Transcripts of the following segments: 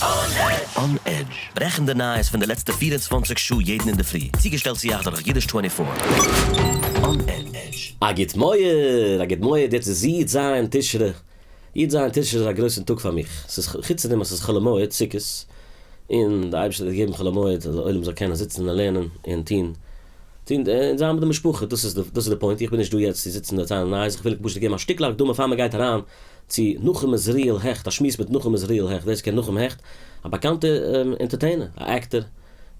On Edge, ברעכנדע נייעס פון די לעצטע 24 שעה יעדן אינדערפרי, צוגעשטעלט צו אייך דורך אידיש twenty four. On Edge. א גוט מועד, א גוט מועד, יעצט איז י ז תשרי, י ז תשרי איז א גרויסן טאג פאר מיך, ס'איז חוץ צו דעם אז ס'איז חול המועד סוכות, און די אייבערשטער האט געגעבן חול המועד אז די עולם זאל קענען זיצן און לערנען און טון, טון און זיין מיט די משפחה, דאס איז דאס איז די point, איך בין נישט דא יעצט צו זיצן און דערציילן נייעס, איך וויל פשוט געבן א שטיקל הקדמה פאר מען גייט אריין צו נחום עזריאל העכט, א שמועס מיט נחום עזריאל העכט, ווער ס'קען נחום העכט, א באקאנטע entertainer, א actor,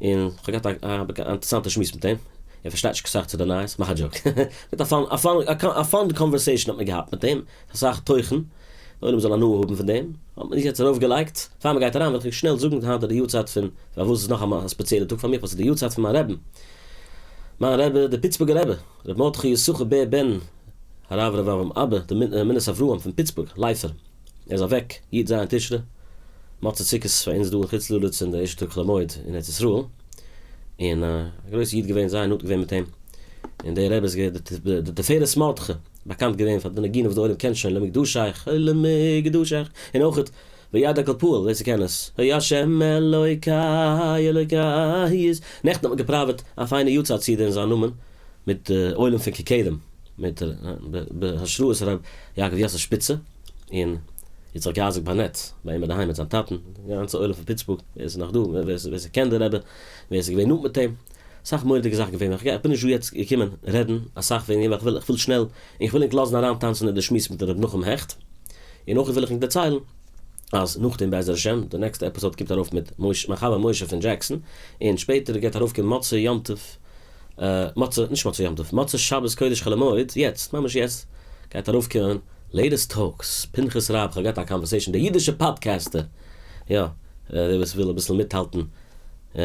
און כ'האב געהאט א אינטערעסאנטע שמועס מיט אים, ער פארשטייט נישט קיין סאך צו די נייעס, כ'מאך א joke, א fun conversation האט מען געהאט מיט אים, אסאך תוכן, די עולם זאל הנאה האבן פון דעם, האט מען יעצט ארויפגעלייגט, פאר מ'גייט אריין וועל איך שנעל זאגן היינט איז די יארצייט פון, פארוואס איז נאך א ספעציעלע טאג פאר מיך, ווייל ס'איז די יארצייט פון מיין רעבן, מיין רבי דער פיטסבורגער רבי, ר' מרדכי יששכר בער בן הרב ר' אברהם אבא דער אמונת אברהם פון פיטסבורג, לייפער, ער איז אוועק י ז תשרי, מוצאי סוכות פאר אונז דא אין חוץ לארץ אין די ערשטע טאג חול המועד אין ארץ ישראל, און א גרויסע איד געווען, זייער נאנט געווען מיט אים, און דער רבי איז געווען די תפארת מרדכי, באקאנט געווען פאר די ניגונים וואס די עולם קען שוין, למקדשך, למקדשך, און אויך וידע כל פעול, ווער ס'קען עס, ה' אלוקי אלוקי איז, נעכטן האט מען געפראוועט א פיינע יארצייט סעודה אין זיין נאמען, מיט די עולם פון כקדם, מיט בהשראת הרב יעקב יוסף שפיצער, און יצחק אייזיק בארנעט, ביי אים אינדערהיים מיט זיין טאטן, די גאנצע עולם פון פיטסבורג, ווער ס'איז נאך דא, ווער ס'קען די רבי, ווער ס'איז געווען נאנט מיט אים, אסאך מורא'דיגע זאכן געווען, איך בין נישט דא יעצט געקומען רעדן אסאך וועגן אים, ווייל איך וויל שנעל, און איך וויל ענק לאזן אריינטאנצן אין די שמועס מיט ר' נחום העכט, און אויך וויל איך ענק דערציילן אז נאכדעם בעזר השם די נעקסטע episode קומט ארויף מיט משה, מיין חבר משה פון דזשעקסאן, און שפעטער גייט ארויפקומען מוצאי יום טוב, מוצאי, נישט מוצאי יום טוב, מוצאי שבת קודש חול המועד, יעצט, ממש יעצט, גייט ארויפקומען Latest Talks, פנחס רב, כ'האב געהאט א conversation, דער אידישע podcaster, יא, דער וואס וויל אביסל מיטהאלטן,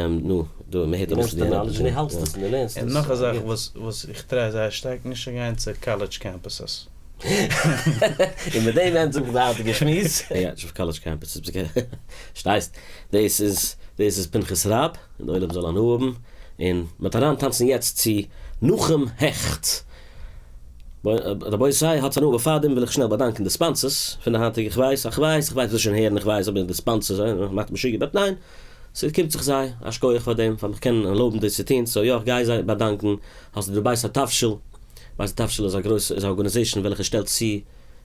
נו, דא, מען הערט אביסל די knowledge און דו האלטסט עס און דו לערנסט עס. און נאך א זאך וואס וואס איך try זייער שטארק נישט צו גיין צו college campuses. און מיט דעם ענדיגט זיך די היינטיגע שמועס. ער גייט נישט אויף college campuses, פארשטייסט? דאס איז דאס איז פנחס רב, און די עולם זאל הנאה האבן, און מ'וועט אריינטאנצן יעצט צו נחום העכט. רבותי, האטס הנאה, בעפאר דעם וויל איך שנעל באדאנקען די sponsors פון די היינטיגע, כ'ווייס, כ'ווייס, כ'ווייס, ווילסט שוין הערן, כ'ווייס, אבער די sponsors, מאכט משוגע, but ניין, ס'קומט זיך זיי א שכוח פאר דעם, פאר מיך קענען ערלויבן דאס צו טון, so יא, כ'גיי זיי באדאנקען, האסט די בית התבשיל, בית התבשיל איז א גרויסע, איז א organization וועלכע שטעלט צו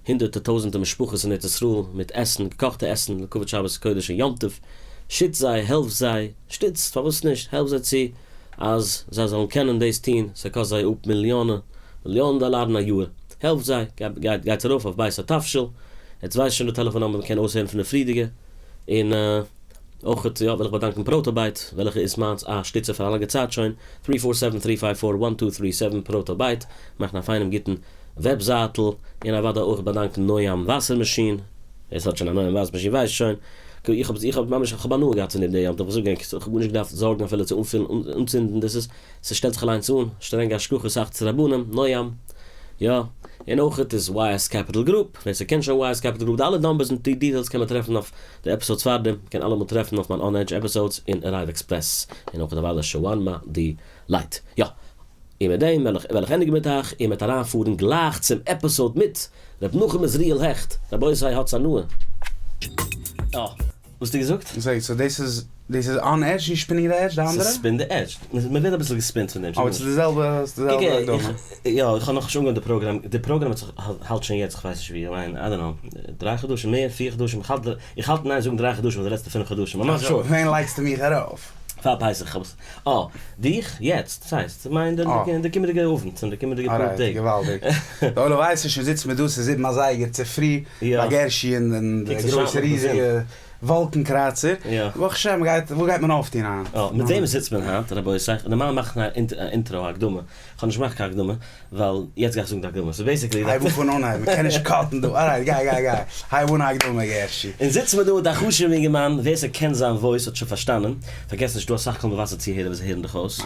הונדערטער טויזענטער משפחות אין ארץ ישראל מיט עסן, געקאכטע עסן לכבוד שבת קודש און יום טוב, שיצט זיי, העלפט זיי, שטיצט, פארוואס נישט, העלפט זיי צו אז זיי זאלן קענען דאס טון, ס'קאסט זיי אפ מיליאנען, מיליאנען דאלארן א יאר, העלפט זיי, גייטס ארויף אויף בית התבשיל, עטס ווייסט שוין די טעלעפאן number, מ'קען אויסהערן פון די פריערדיגע, און אויך יא וויל איך באדאנקען פראטאבייט וועלכע איז מיינס א שטיצער פאר א לאנגע צייט שוין, three four seven three five four one two three seven פראטאבייט מאכן א פיינעם גוטן וועבזייטל, און אוודאי אויך באדאנקן נועם וואסער מאשין, ווער ס'האט שוין א נועם וואסער מאשין ווייסט שוין, איך האב איך האב ממש איך האב הנאה געהאט פון דעם די יום טוב, איך זאג ענק איך האב גארנישט געדארפט זארגן אפילו צו אנפילן אנצינדן דאס איז ס'שטעלט זיך אליינס אן, שטרענגע השגחה סאכדעס רבנים, נועם, יא, און אויכעט איז YS Capital Group, ווער ס'קען שוין YS Capital Group, די אלע numbers און details קען מען טרעפן אויף די episodes פארדעם, מ'קען אלעמאל טרעפן אויף מיין On Edge episodes און Arrive Express, און אויכעט אוודאי Shawarma Delight. יא, און מיט דעם וועל איך ענדיגן מיט אייך, און מ'וועט אריינפארן גלייך צום episode מיט ר' נחום עזריאל העכט, רבותי האטס הנאה. אה, וואס האסטו געזאגט? זעה, so דאס איז, דאס איז On Edge, נישט Spinning the Edge, די אנדערע? ס'איז Spin the Edge. מ'ווערט אביסל געספינט פון דעם. אבער ס'איז די זעלבע, ס'איז די זעלבע הקדמה. יא, איך האב נאכנישט אנגעהויבן די פראגראם, די פראגראם האט זיך, האלט שוין יעצט, כ'ווייס נישט ווי, כ'מיין, I don't know, דריי חדשים, מער, פיר חדשים, איך האלט, איך האלט אין איין זאגן דריי חדשים פאר די לעצטע פינף חדשים, I'm not sure. ווען לייגסטו מיך ארויף? פאר פסח, כ'האב עס, אה, דיך? יעצט, וואס הייסט? כ'מיין די קומענדיגע אוונט, אין די קומענדיגע פאר טעג. alright, געוואלדיג. די עולם ווייסט נישט, מ'זיצט מיר דא, ס'איז זיבן אזייגער צופרי, ביי גערשי אין די גרויסע ריזיגע וואלקן קראצער, ברוך השם מ'גייט, וואס גייט מען אויפטון היינט? אה, מיט וועם זיצט מען היינט רבותי? נארמאל מאכט מען א intro, א הקדמה, כ'האב נישט געמאכט קיין הקדמה, ווייל יעצט גיי איך זאגן די הקדמה, ס'איז basically. הייב אן פון אנהייב, מ'קען נישט cut ן דא, alright גיי גיי גיי, הייב אן א הקדמה גערשי. אונז זיצן מיר דא מיט א חשוב'ן אינגערמאן, ווער ס'קען זיין voice האט שוין פארשטאנען, פארגעס נישט דא אסאך קול מבשר צוהערער וואס הערן דיך אויס,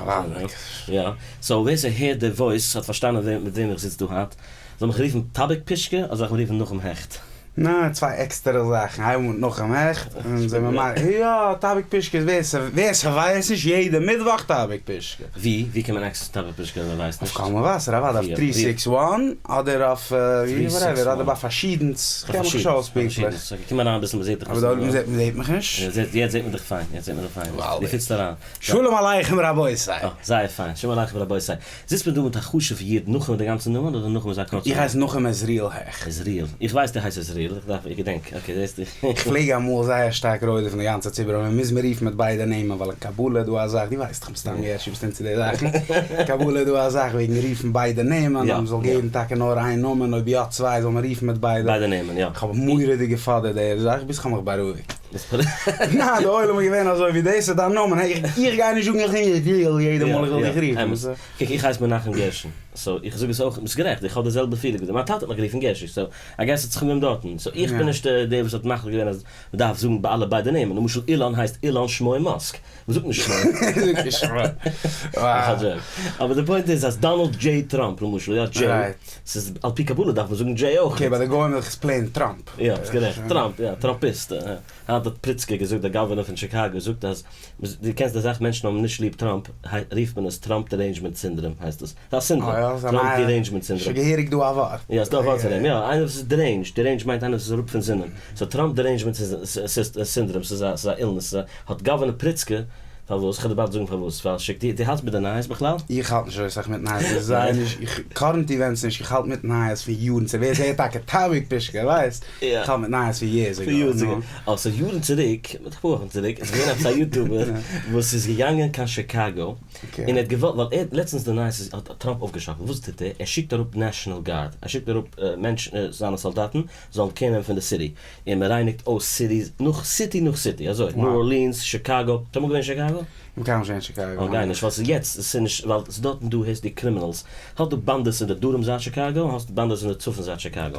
יא, so ווער ס'הערט די voice האט פארשטאנען מיט וועם איך זיץ דא היינט, זאל מיך רופן טאביק פישקע אדער זאל איך אים רופן נחום העכט? נע, צוויי עקסטערע זאכן, הייב אן מיט נחום העכט, און זיי מיר מאכן, יא, טאביק פישקע איז ווער ס' ווער ס'ווייסט נישט, יעדע מיטוואך טאביק פישקע. ווי? ווי קען מען עקסעסן טאביק פישקע ווער ווייסט אויף נישט? קול מבשר, אוודאי אויף טרי סיקס וואן, אדער אויף וואטעווער, אדער ביי פארשידענס, כ'קען מיך נישט אויס פונקטליך. אקעי, קום אריין אביסל מ'זעט דיך אבער דא מ'זעט מיך נישט. יעצט זעט מען דיך פיין, יעצט זעט מען דיך פיין, דו פיטסט אריין. שלום עליכם רבותי! אה, זייער פיין, שלום עליכם רבותי. זיצט מען דא מיט א חשוב'ע איד, נחום איז די גאנצע נאמען אדער נחום איז א קורצע איך נאמען? הייס נחום עזריאל העכט. עזריאל, איך ווייס דו הייסט עזריאל, איך דארף, איך געדענק, אקעי זעסט איך. איך פלעג אמאל זייער שטארק רודף'ן די גאנצע ציבור אבער מען מוז מיר רופן מיט ביידע נעמען ווייל אין קבלה איז דא א זאך, דו ווייסט דאך מסתם גערשי ביסט אינטו די זאכן, אין קבלה איז דא א זאך וועגן רופן ביידע נעמען, אז מען זאל געבן טאקע נאר איין נאמען אויב יא צוויי זאל מען רופן מיט ביידע. ביידע נעמען יא. איך האב מורא'דיג געפאדערט די זאך ביז כ'האב מיך בארואיגט. ניין די עולם איז געווען אזוי ווי דאס איז דיין נאמען העי איך גיי נישט זאגן איך בין יחיאל יעדע מאל איך וויל דיך רופן. קוק איך הייס מנחם גרשון סאו איך זאג עס אויך ביסט גערעכט איך האב די זעלבע פילינג ווי דיר מיין טאטע האט מיך גערופן גערשי סאו איי געס ס'האט זיך אנגעהויבן דארטן סאו איך בין נישט דער וואס האט מחליט געווען אז מ'דארף זאגן ביי אלע ביידע נעמען למשל אילאן הייסט אילאן שמו מאסק מ'זאגט נישט שמו. מ'זאגט נישט שמו. אבער די פוינט איז אז דאנאלד דזשעי טראמפ למשל יא דזשעי ס'איז על פי קבלה דארף מען זאגן דזשעי אויך. אקעי ביי די גוים איז עס פלעין טראמפ. יא, ביסט גערעכט. טראמפ, יא, טראמפיסט. היינט האט פריצקער געזאגט, דער גאווערנער פון טשיקאגא זאגט אז, דו קענסט די זאך, מענטשן האבן נישט ליב טראמפ, רופט מען עס טראמפ דערעינדזשמענט סינדראם הייסט עס. ס'איז א סינדראם. טראמפ דירעינדזשמענט סינדראם. שוין געהעריג דא א ווארט. יא, ס'דא א ווארט פאר דעם. יא, איינער וואס איז דערעינדזשד. דערעינדזשד מיינט איינער וואס איז אראפ פון זינען. סאו טראמפ דערעינדזשמענט סינדראם, ס'איז א אילנעס. האט גאווערנער פריצקער פארוואס? כ'וועל דיר באלד זאגן פארוואס. ווייל שיק, דו האלטסט מיט די נייעס בכלל? איך האלט נישט אזוי סאך מיט נייעס, איך זעה נישט, איך קארענט איווענטס נישט, איך האלט מיט נייעס פון יארן צוריק, ווער ס'הערט טאקע טאביק פישקע ווייסט, איך האלט מיט נייעס פון יערס עגאו, נו. אה, סאו יארן צוריק, מיט אפאר וואכן צוריק, איז געווען עפעס א יוטובער וואס איז געגאנגען קיין שיקאגא, און ער האט געוואלט, ווייל ער האט לעצטנס די נייעס איז האט טראמפ אויפגעשאקלט, וואס טוט ער? ער שיקט אראפ נעשאנעל גארד, ער שיקט אראפ מענטשן, זיינע סאלדאטן, זאלן קעיר נעמען פון די סיטי, און מען רייניגט אויס סיטיס נאך סיטי נאך סיטי, אזוי, ניו ארלינס, שיקאגא, ביסט אמאל געווען אין שיקאגא? איך בין קיינמאל נישט געווען אין שיקאגא. אה, גיי נישט, ווייל ס'איז יעצט, ס'איז נישט, ווייל ס'איז דארטן דא הערסט די קרימינעלס, האסט דא באנדעס אין די דרום זייט שיקאגא, און האסט באנדעס אין די צפון זייט שיקאגא,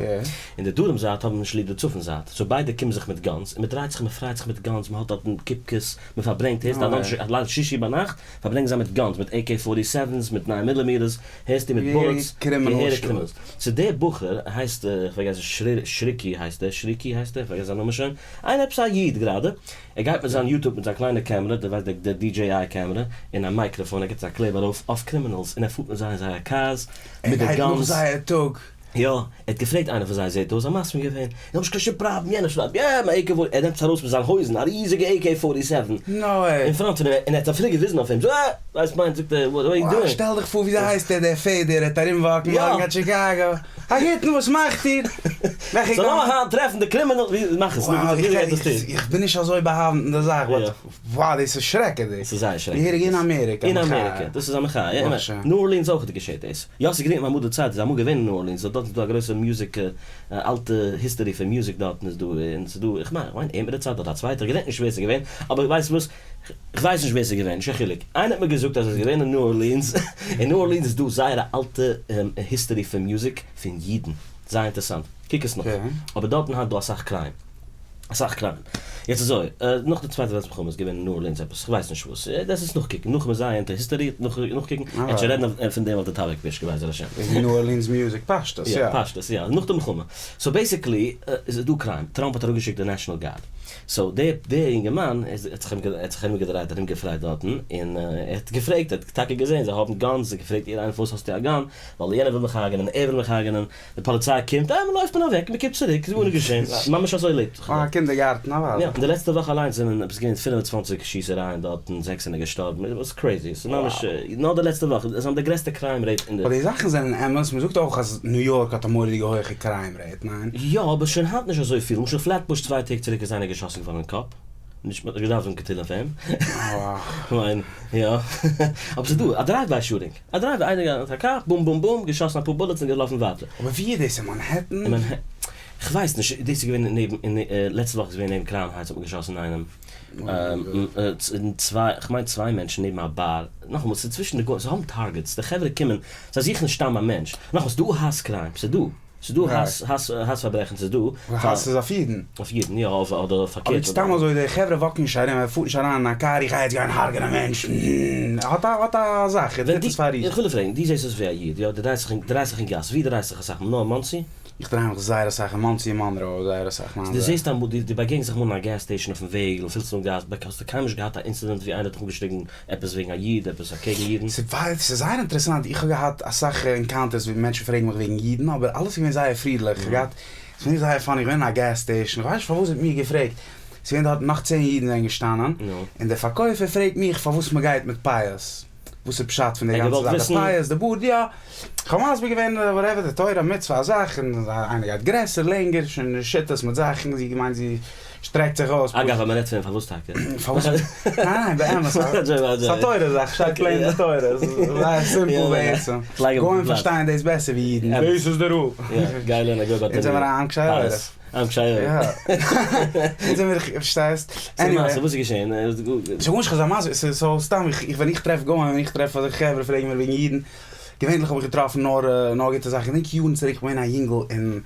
און די דרום זייט האבן נישט ליב די צפון זייט, סאו ביידע קומען זיך מיט גאנס, און מען דרייט זיך מען פרייט זיך מיט גאנס, מען האט דארטן קופקעס, מען פארברענגט, הערסט א דאנערשטאג א ליל שישי ביינאכט, פארברענגן זיי מיט גאנס, מיט עי קעי פארטי סעווענס, מיט ניין מילימיטערס, הערסטו מיט בולעטס, געהעריג קרימינעלס. סאו דער בחור הייסט, איך פארגעס שריקי הייסט ער, שריקי הייסט ער, איך פארגעס זיין נאמען שוין, איינער עפעס א איד גראדע, ער גייט מיט זיין יוטוב מיט זיין קליינע קעמרע, דו ווייסט די DJI קעמרע, און א מייקראפאן, ער גיבט א קלעב ארויף אויף קרימינעלס, און ער פארט מיט זיי אין זייער קארס, מיט די גאנס. ער גייט נאך זייער טאג. יא, ער האט געפרעגט איינער פון זיי זעט אויס א מסכים געווען, איך האב נישט קיין שום פראבלעם, יענער שרייבט יא, מיין עי קעי פארטי, ער נעמט עס ארויס פון זיין הויזן, א ריזיגע עי קעי פארטי סעווען, אין פראנט פון אים, און ער האט אפילו געוויזן אויף אים, זאג אה, ווייסט מיינט, זאגט ער, וואט אר יו דואינג? שטעל דיך פאר וויאזוי הייסט ער דער פעדער, ער וועט ארום וואקן מארגן קיין טשיקאגא, א גוטן וואס מאכט איר? וועלכע גאן? סאו לאמיר היינט טרעפן די קרימינעל, ווי, מאך עס, נו וויאזוי גייט דאס טון? איך בין נישט אזוי באהאווענט אין די זאך, באט וואו דאס איז שרעקעדיג. ס'איז זייער שרעקעדיג. געהעריג אין אמעריקא. אין אמעריקא, דאס איז א מחאה, יא אמת. ניו ארלינס אויך געשעט דאס. יאסי גרין האט מיר אמאל דערציילט איז אמאל געווען אין ניו ארלינס דארט איז דא א גרויסע מוזיק אלטע היסטערי פון מוזיק דארטן איז דא און ס'איז דא איך מיין ער האט מיר דערציילט אדער א צווייטער איך געדענק נישט ווער ס'איז געווען אבער ווייסט וואס כ'ווייס נישט ווער ס'איז געווען נישט קיין חילוק איינער האט מיר געזאגט אז ער איז געווען אין ניו ארלינס אין ניו ארלינס איז דא זייער א אלטע היסטערי פון מוזיק פון אידן זייער אינטערסאנט קוק עס נאך אבער דארטן היינט דא אסאך קריים. אסאך קריים. יעצט אזוי, נאך די צווייטע וועלטס מלחמה איז געווען אין ניו ארלינס עפעס, כ'ווייס נישט וואס, דאס איז נאכקוקן, נאך מ'איז זייער אינטו היסטארי, נאכקוקן, עט שוין רעדן פון דעם אויף די טאביק פיש בעזר השם. וועגן ניו ארלינס מוזיק, פשטות, יא. יא, פשטות, יא, נאך די מלחמה. סאו בעיסיקלי איז דא קריים, טראמפ האט אראפגעשיקט די נעשאנעל גארד. סאו דער דער אינגערמאן האט זיך האט זיך ארומגעדרייט ארומגעפרייט דארטן, און ער האט געפרעגט, ער האט טאקע געזען זיי האבן גאנס, ער האט געפרעגט יעדער איינער פארוואס האסטו א גאן, ווייל יענער וויל מיך הרג'נען, ער וויל מיך הרג'נען. די פאליציי קומט, אה, מ'לויפט מען אוועק, מ'קומט צוריק, ס'איז גארנישט געשען, ממש אזוי לעבט זיך דארט. אה, קינדערגארטן, אוודאי. יא, אין די לעצטע וואך אליינס זענען עפעס געווען 25 שיסערייען דארט און זעקס זענען געשטארבן, איט וואס קרעיזי, ס'איז ממש, נאר די לעצטע וואך, זיי האבן די גרעסטע קריים רעיט אין די. אבער די זאכן זענען אמת, מ'זאגט אויך אז ניו יארק האט א מורא'דיגע הויכע קריים רעיט, ניין? יא, אבער שוין היינט נישט אזויפיל, למשל פלעטבוש צוויי טעג צוריק איז איינער געשאסן געווארן אין קאפ. נישט מ'האט נישט געדארפט זאגן קיין תהילים פאר אים. כ'מיין, יא. אבער ס'איז דא א דרייוו ביי שוטינג. א דרייוו ביי, איינער געהאט א קאר, בום בום בום, געשאסן אפאר בולעטס און געלאפן ווייטער. אבער ווי איז דאס? אין מאנהעטן? אין מאנהעטן. כ'ווייס נישט. דאס איז געווען נעבן, אין לעצטע וואך איז געווען נעבן קראון הייטס האט מען געשאסן איינעם. צוויי, כ'מיין צוויי מענטשן נעבן א באר. נאכאמאל, ס'איז צווישן די גוים, זיי האבן טארגעטס. די חברה קומען, זיי זוכן נישט סתם א מענטש. נאכאמאל, ס'איז דא האס קריים, ס'איז דא. ס'איז דא האס, האס, האס פארברעכן, ס'איז דא. האס איז אויף אידן. אויף אידן, יא, אויף אדער פארקערט. אבער סתם אזוי די חברה וואקן נישט ארום, ער פארט נישט אריין אין א קאר איך גיי יעצט גיין הרג'נען מענטשן, ער האט א האט א זאך, ער טוט עס פאר א ריזן. איך וויל דיר פרעגן, דו זעסט אויס ווי א איד, יא, דו דרייסט זיך אין, דרייסט זיך אין גאס, ווי דרייסט זיך אסאך מאל, נאר אין מאנסי? איך דריי מיך זייער אסאך אין מאנסי און מאנרא, זייער אסאך מיין דו זייט. זעסט אמאל, דו באגעגנסט זיך אמאל אין א געז סטעישאן אויפן וועג און פילסט אן גאז, האסטו קיינמאל נישט געהאט א אינצידענט ווי איינער האט דיך אנגעשריגן עפעס וועגן א איד, עפעס אקעגן אידן? ס'איז זייער אינטערעסאנט, איך האב געהאט אסאך ענקאונטערס ווי מענטשן פרעגן מיך וועגן אידן, אבער אלעס איז געווען זייער פרידליך, איך האב געהאט, ס'איז געווען זייער פאני, איך בין אין א געז סטעישאן, איך ווייס נישט פארוואס מ'האט מיר געפרעגט, ס'איז געווען דארט נאך צען אידן זענען געשטאנען, און דער פארקויפער פרעגט מיך פארוואס מ'גייט מיט פאות. וואס איז פשט פון די גאנצע זאך, די פאות, די בארד, יא, כ'האב מסביר געווען וואטעווער, די תורה, מצוה, א זאך, און איינער גייט גרעסער, לענגער, שוין שיטות מיט זאכן, זי געמיינט זי שטרעקט זיך אויס. אגב ווען מ'רעדט פון פארוואס טאקע? פארוואס? ניין ניין באמת, ס'איז א תורה זאך, שטייט פלעין אין די תורה, זייער סימפל בעצם, גוים פארשטייען דאס בעסער ווי אידן, דאס איז די רול. גיי לערן א גוי ביי אונז זעמיר א עם קשי עורף. עם קשי עורף. אונז זעמיר, פארשטייסט? עניוועי. וואס איז געשען? ס'איז גארנישט כ'זאל מסביר, ס'איז סאו סתם איך ווען איך טרעף גוים, ווען איך טרעף אזעלכע חברה פרעגן מיר וועגן אידן, געווענליך האב איך געטראפן נאר נאר גוטע זאכן, כ'געדענק יארן צוריק כ'בין געווען א יונגל אין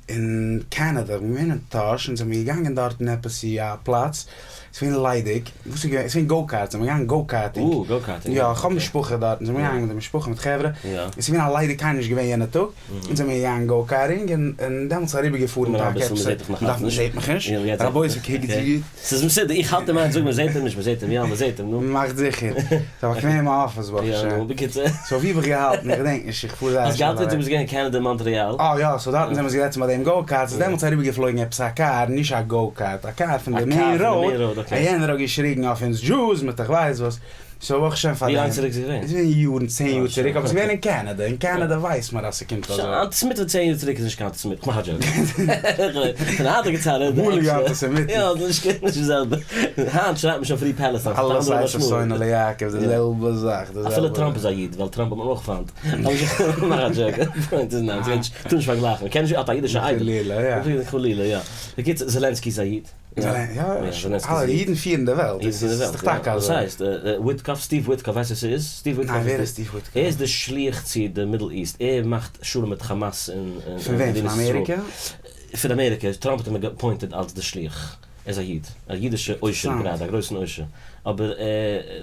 אין קענעדע, כ'בין געווען אין טאהש אונז זעמיר געגאנגען דארטן עפעס צו א פלאץ, ס'איז געווען ליידיג, וואס איז געווען? ס'איז געווען גאו קארטס, זעמיר געגאנגען גאו קארטינג. אה, גאו קארטינג. יא, כ'האב משפחה דארטן, זעמיר געגאנגען מיט די משפחה מיט חברה, און ס'איז געווען א ליידיג קיינער נישט געווען יענע טאג, אונז זעמיר געגאנגען גאו קארטינג און און דעמאלטס אריבער געפארן טאקע עפעס מ'דארף מ'זעט מיך נישט רבותי קוקטס גוט. ס'איז מסודר איך האלט אין איין זאגן מ'זעט אים נישט מ'זעט אים יא מ'זעט אים נו. מאכט זיכער. ס'איז א באקוועמע אפיס ברוך השם. יא נו בקיצור. סאו ווי האב איך געהאלטן איך געדענק נישט איך פאר זייער האסט שנעל געהאלטן אוועק. דו ביסט געווען אין קענעדע אין מאנטריאל. אה יא סאו דארטן זעמיר זיך געזעצן ביי דעם גאו קארט ס'איז דעמאלטס אריבער געפלויגן עפעס א קאר נישט א גאו קארט א קאר פון די מעין ראוד און יענער האט געשריגן אויף אונז דזשוס מיט איך ווייס וואס. סאו ברוך השם פאר ווי דעם. לאנג צוריק איז געווען? איז געווען יארן, צען יאר צוריק, אבער ס'איז געווען אין קענעדע, אין קענעדע ווייסט מען אז ס'קומט אזוי. שוין, אנטיסעמיט פון צען יאר צוריק איז נישט קיין אנטיסעמיט, כ'מאך א דזשאוק. פון היינטיגע צייט איז אמאליגע אנטיסעמיטן. יא, ס'איז נישט די זעלבע. היינט שרייט מען שוין פרי פאלעסטיין, ס'האט א אלעס אנדערע עשו משמעות. שונא ליעקב, די זעלבע זאך, די זעלבע. אפילו טראמפ איז א איד, ווייל טראמפ האט מען אויך פיינט. כ'מאך א דזשאוק. פוינט איז ניין, טאר נישט פארגלייכן. מ'קען נישט, האט א אידישע איידעם. חלילה, יא. חלילה, יא. בקיצור, זעלענסקי איז א איד. יא, אלע אידן פירן די וועלט, דאס איז דאך טאקע וואס אזוי. הייסט? וויטקאף, סטיוו וויטקאף, ווייסט ווער ס'איז? סטיוו וויטקאף ניין, ווער איז סטיוו וויטקאף? ער איז די שליח צו די מידל איסט, ער מאכט שלום מיט כאמאס און פון וועם? פון מדינת ישראל. אמעריקע? פון אמעריקע, טראמפ האט אים אפוינטעד אלס די שליח, ער איז א איד, א אידישע עושר גראדע, א גרויסן עושר, אבער